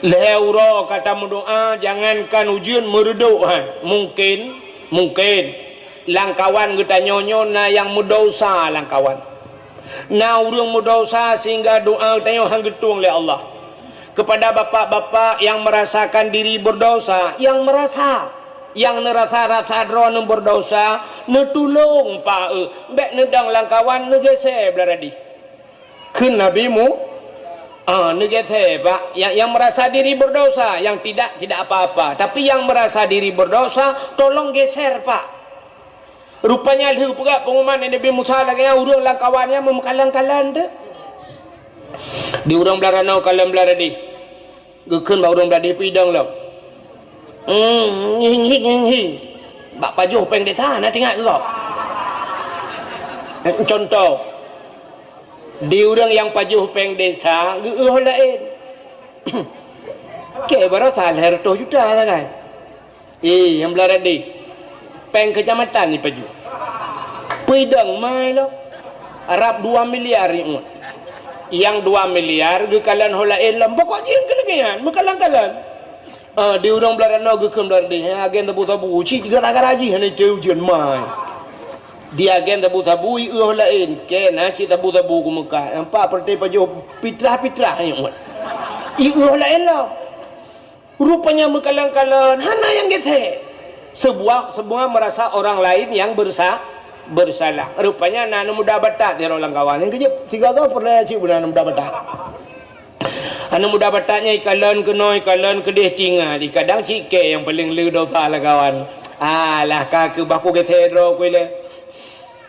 lhée uroe ka tameudoá, jangankan ujeuen meureudok hai. Mungken, mungken lamkawan geutanyoe nyoe na nyang meudesya lamkawan. Na ureuëng meudesya sehingga doá geutanyoe hán geutueng lé Allah. Kepada bapak-bapak yang merasakan diri berdosa, yang merasa, yang neurasa-rasa droeneuh berdosa, neutulông, Pak, eh, bék neudong lamkawan, neugeuséh blah radeh. Kheun Nabi Mu-, ah, neugeuséh, Pak. Yang, yang merasa diri berdosa, yang tidak, tidak apa-apa. Tapi yang merasa diri berdosa, tolong geser, Pak. Rupanya lheueh peugah pengumuman Nabi Musa lagée nyan, ureuëng lamkawan nyan meumeukalon-kalon teuk. Di ureuëng blah ranoe kalon blah radeh. Geukheun bak ureuëng blah radeh, "Peue idong lom?" "Hmm, hing, hing, hing, hing." Bak pajoh péng desa na teuingat keu gob. Eh, contoh, di ureuëng nyang pajoh péng desa geu-eu laén. Keu baroesa lhée reutôh juta sagai. Eh, nyang blah radeh. Péng keucamatan jipajoh. Peue idong mai lom. Rab dua miliar nyoe. Nyang dua miliar geukalon ho laén lom. Pokok jih keuneuk nyan, meukalon-kalon. Ah, di ureuëng blah ranoe geukheun blah radeh. Nyang agen sabu-sabu, cit gara-gara jih hana itée ujeuen mai. Di agen sabu-sabu, i-eu ho laén. Keu na cit sabu-sabu keu Meukah. Nampak peureute pajoh pitrah-pitrah nyoe. I-eu ho laén lom. Rupanya meukalon-kalon, hana nyang geséh. Sebuah, semua merasa orang lain yang bersa-, bersalah. Rupanya na aneuk muda Batak sidroe lamkawan. Nyang keujeuet, sigoe-goe peureulée cit beuna aneuk muda Batak. Aneuk muda Batak nyan ikalon keunoe, ikalon keudeh, tingat, kadang cit kée nyang paleng le desya lamkawan. Alah, ka keuh bah kugeuséh droe ku ilée.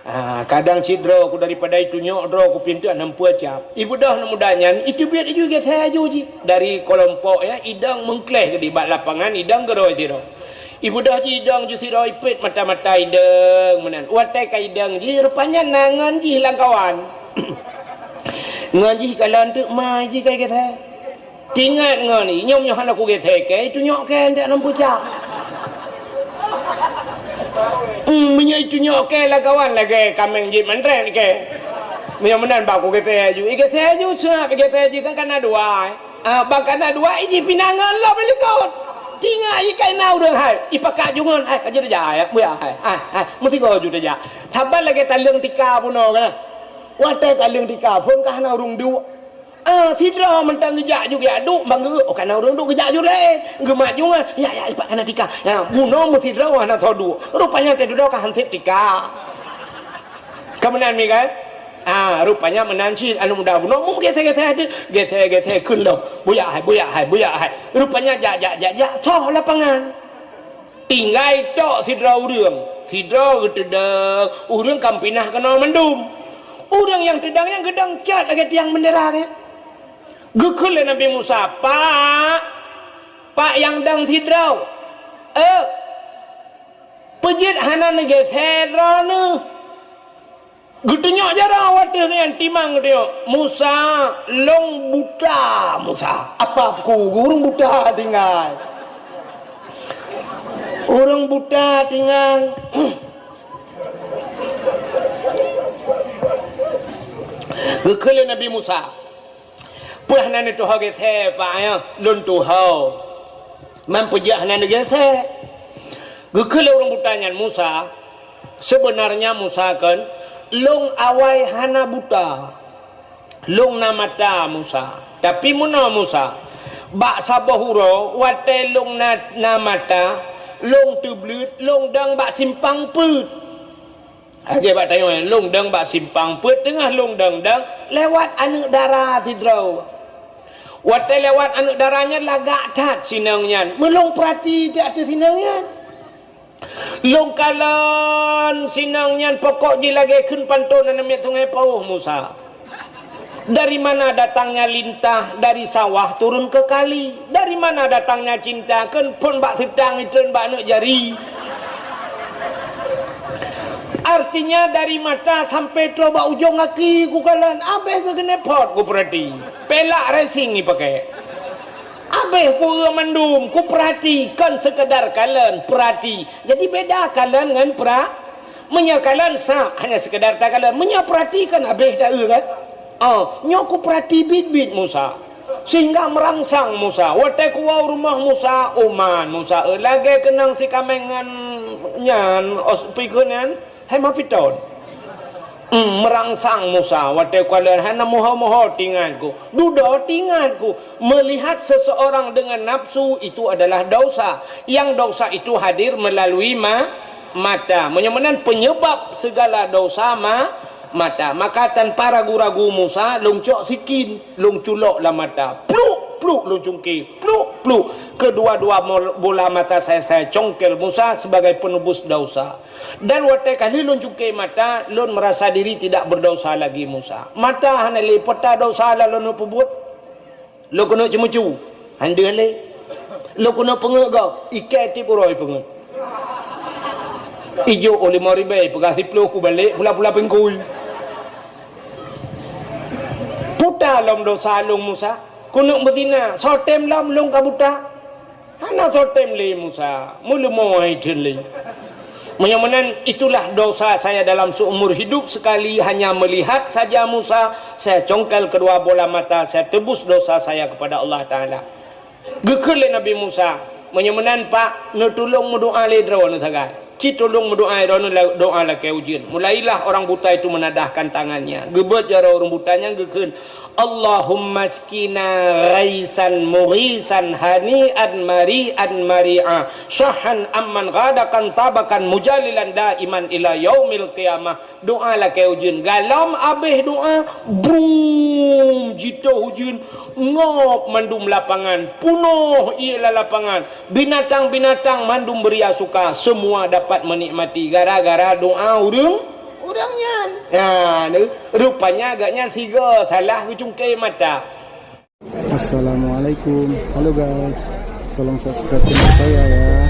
Ah, kadang cit droe ku daripada itunyok droe ku pintoe hana meupeue cap. Ibeudôh aneuk muda nyan, iteubiet laju igeuséh laju jih. Dari keulompok nyan, idong meungkléh keudeh bak lapangan, idong keudroe sidroe. Ibeudôh jih idong ju sidroe, ipeuet mata-mata idong meunan. Watée ka idong jih, rupanya na ngon jih lamkawan. Ngon jih kalon teuk ma jih ka igeuséh. Tingat ngon i, nyoe meunyoe hana kugeuséh kée, itunyok kée, ndak nam pucak. Hmm, meunyoe itunyok kée lamkawan lagée kaméng jieb mantrén kée. Meunyoe meunan bak kugeuséh laju, igeuséh laju, seungab igeuséh laju kan kana dua. Ah, ban kana dua, ijih pih na ngon lom i likot. Tingat i ka na ureuëng hai, ipakat ju ngon, hai, ka jeuet tajak, hai, buya, hai, hai, hai, meusigoe ju tajak. Saban lagée taleueng tika bunoe kana. Watée taleueng tika phon ka hana ureuëng duek. Ah, sidroe mantong geujak ju geujak duek, ban geu-, oh, kana ureuëng duek geujak ju laén. Geumat ju ngon, ya, ya, ipat kana tika. Ya, bunoe meusidroe hana soe duek. Rupanya teududoe ka hanseb tika. Ka meunan mi kan? Ah, rupanya meunan cit aneuk muda bunoe meugeuséh-geuséh teuh. Géséh-géséh kheun lom. Buya hai, buya hai, buya hai. Rupanya jak, jak, jak, jak, soh lapangan. Tinggai tok sidroe ureuëng. Sidroe geuteudong, ureuëng ka pinah keunoe mandum. Ureuëng nyang teudong nyan geudong cot lagée tiang beundera nyan. Geukheun lé Nabi Musa, "Pak, Pak nyang dong sidroe. Eh, peue jeuet hana neugeuséh droeneuh?" Geutunyok jaroe watée nyan timang geutunyok, "Musa, lôn buta, Musa." Apa ku, ureuëng buta tinggai. Ureuëng buta tinggai. Geukheun lé Nabi Musa, "Peue hana neutuho géséh, Pak, nyoe? Lôn tuho. Man peue jeuet hana neugéséh?" Geukheun lé ureuëng buta nyan, "Musa, seubeunarnya Musa kon, lôn awai hana buta. Lôn na mata, Musa. Tapi meunoe, Musa, bak saboh uroe watée lôn na, na mata, lôn teubleuet, lôn dong bak simpang peuet." Lagée bak tanyoe, lôn dong bak simpang peuet, teungoh lôn dong-dong, lewat aneuk dara sidroe. Watée lewat aneuk dara nyan lagak that sinong nyan, meulôn peurati that ateueh sinong nyan. Lôn kalon sinong nyan pokok jih lagée kheun panton aneuk miet sungai paoh Musa. Dari mana datangnya lintah dari sawah turun ke kali? Dari mana datangnya cinta kon phon bak seutang itreun bak aneuk jari? Artinya dari mata sampai troh bak ujong gaki kukalon, abéh keu keuneuk phot kupeurati. Pelak racing ipakai. Abéh kueu mandum kupeurati, kon sekedar kalon, peurati. Jadi beda kalon ngon pera-, meunyoe kalon sah hanya sekedar takalon. Meunyoe peurati kan abéh taeu kan? Oh, nyoe kupeurati biet-biet Musa. Sehingga meurangsang Musa. Watée kuwoe u rumoh Musa, uman Musa, eh, lagée keunong sikameng ngon nyan, os-, pikeu nyan, hai mafiton. Hmm, meurangsang Musa, watée kukalon hana moho-moho tingatku. Dudoe tingatku, melihat seseorang dengan nafsu itu adalah dosa. Yang dosa itu hadir melalui ma-, mata. Meunyoe meunan penyebab segala dosa ma-, mata. Maka tanpa ragu-ragu Musa lôn cok sikin, lôn culok lam mata. Pluk, pluk lôn cungke, pluk, pluk. Kedua-dua mol-, bola mata saya, saya congkel Musa sebagai penebus dosa. Dan watée ka lheueh lôn cungke mata, lôn merasa diri tidak berdosa lagi Musa. Mata hana lé, peue ta dosa lam lôn peubuet? Lôn keuneuk ceumeucue, han deuh lé. Lôn keuneuk peungeut gob, ikée tieb uroe peungeut. Ijok oh limong ribée, peugah siplôh kubalek pula-pula pingkui. Peue ta lom dosa lôn Musa, keuneuk meuzina, soe tem lom lôn ka buta. Hana soe tem lé Musa, meuleumo hai theun lé. Meunyoe meunan, itulah dosa saya dalam seumur hidup, sekali hanya melihat saja Musa, saya congkel kedua bola mata, saya tebus dosa saya kepada Allah Taala. Geukheun lé Nabi Musa, meunyoe meunan, Pak, neutulông meudoá lé droeneuh sagai. Ci tulông meudoá droeneuh la-, doá lakée ujeuen. Mulailah orang buta itu menadahkan tangannya. Geubeuet jaroe ureuëng buta nyan geukheun, "Allahumma askina ghaisan mughisan hani'an mari'an mari'a, sahhan amman ghadaqan tabakan mujalilan daiman ila yaumil qiyamah." Doá lakée ujeuen. Galom abéh doá, brum, jitoh ujeuen, ngop mandum lapangan, punoh ié lam lapangan. Binatang-binatang mandum beuria suka, semua dapat menikmati gara-gara doá ureuëng, ureuëng nyan. Nah, rupanya agak nyan sigoe salah geucungke mata. Assalamualaikum. Halo guys, tolong subscribe channel saya ya.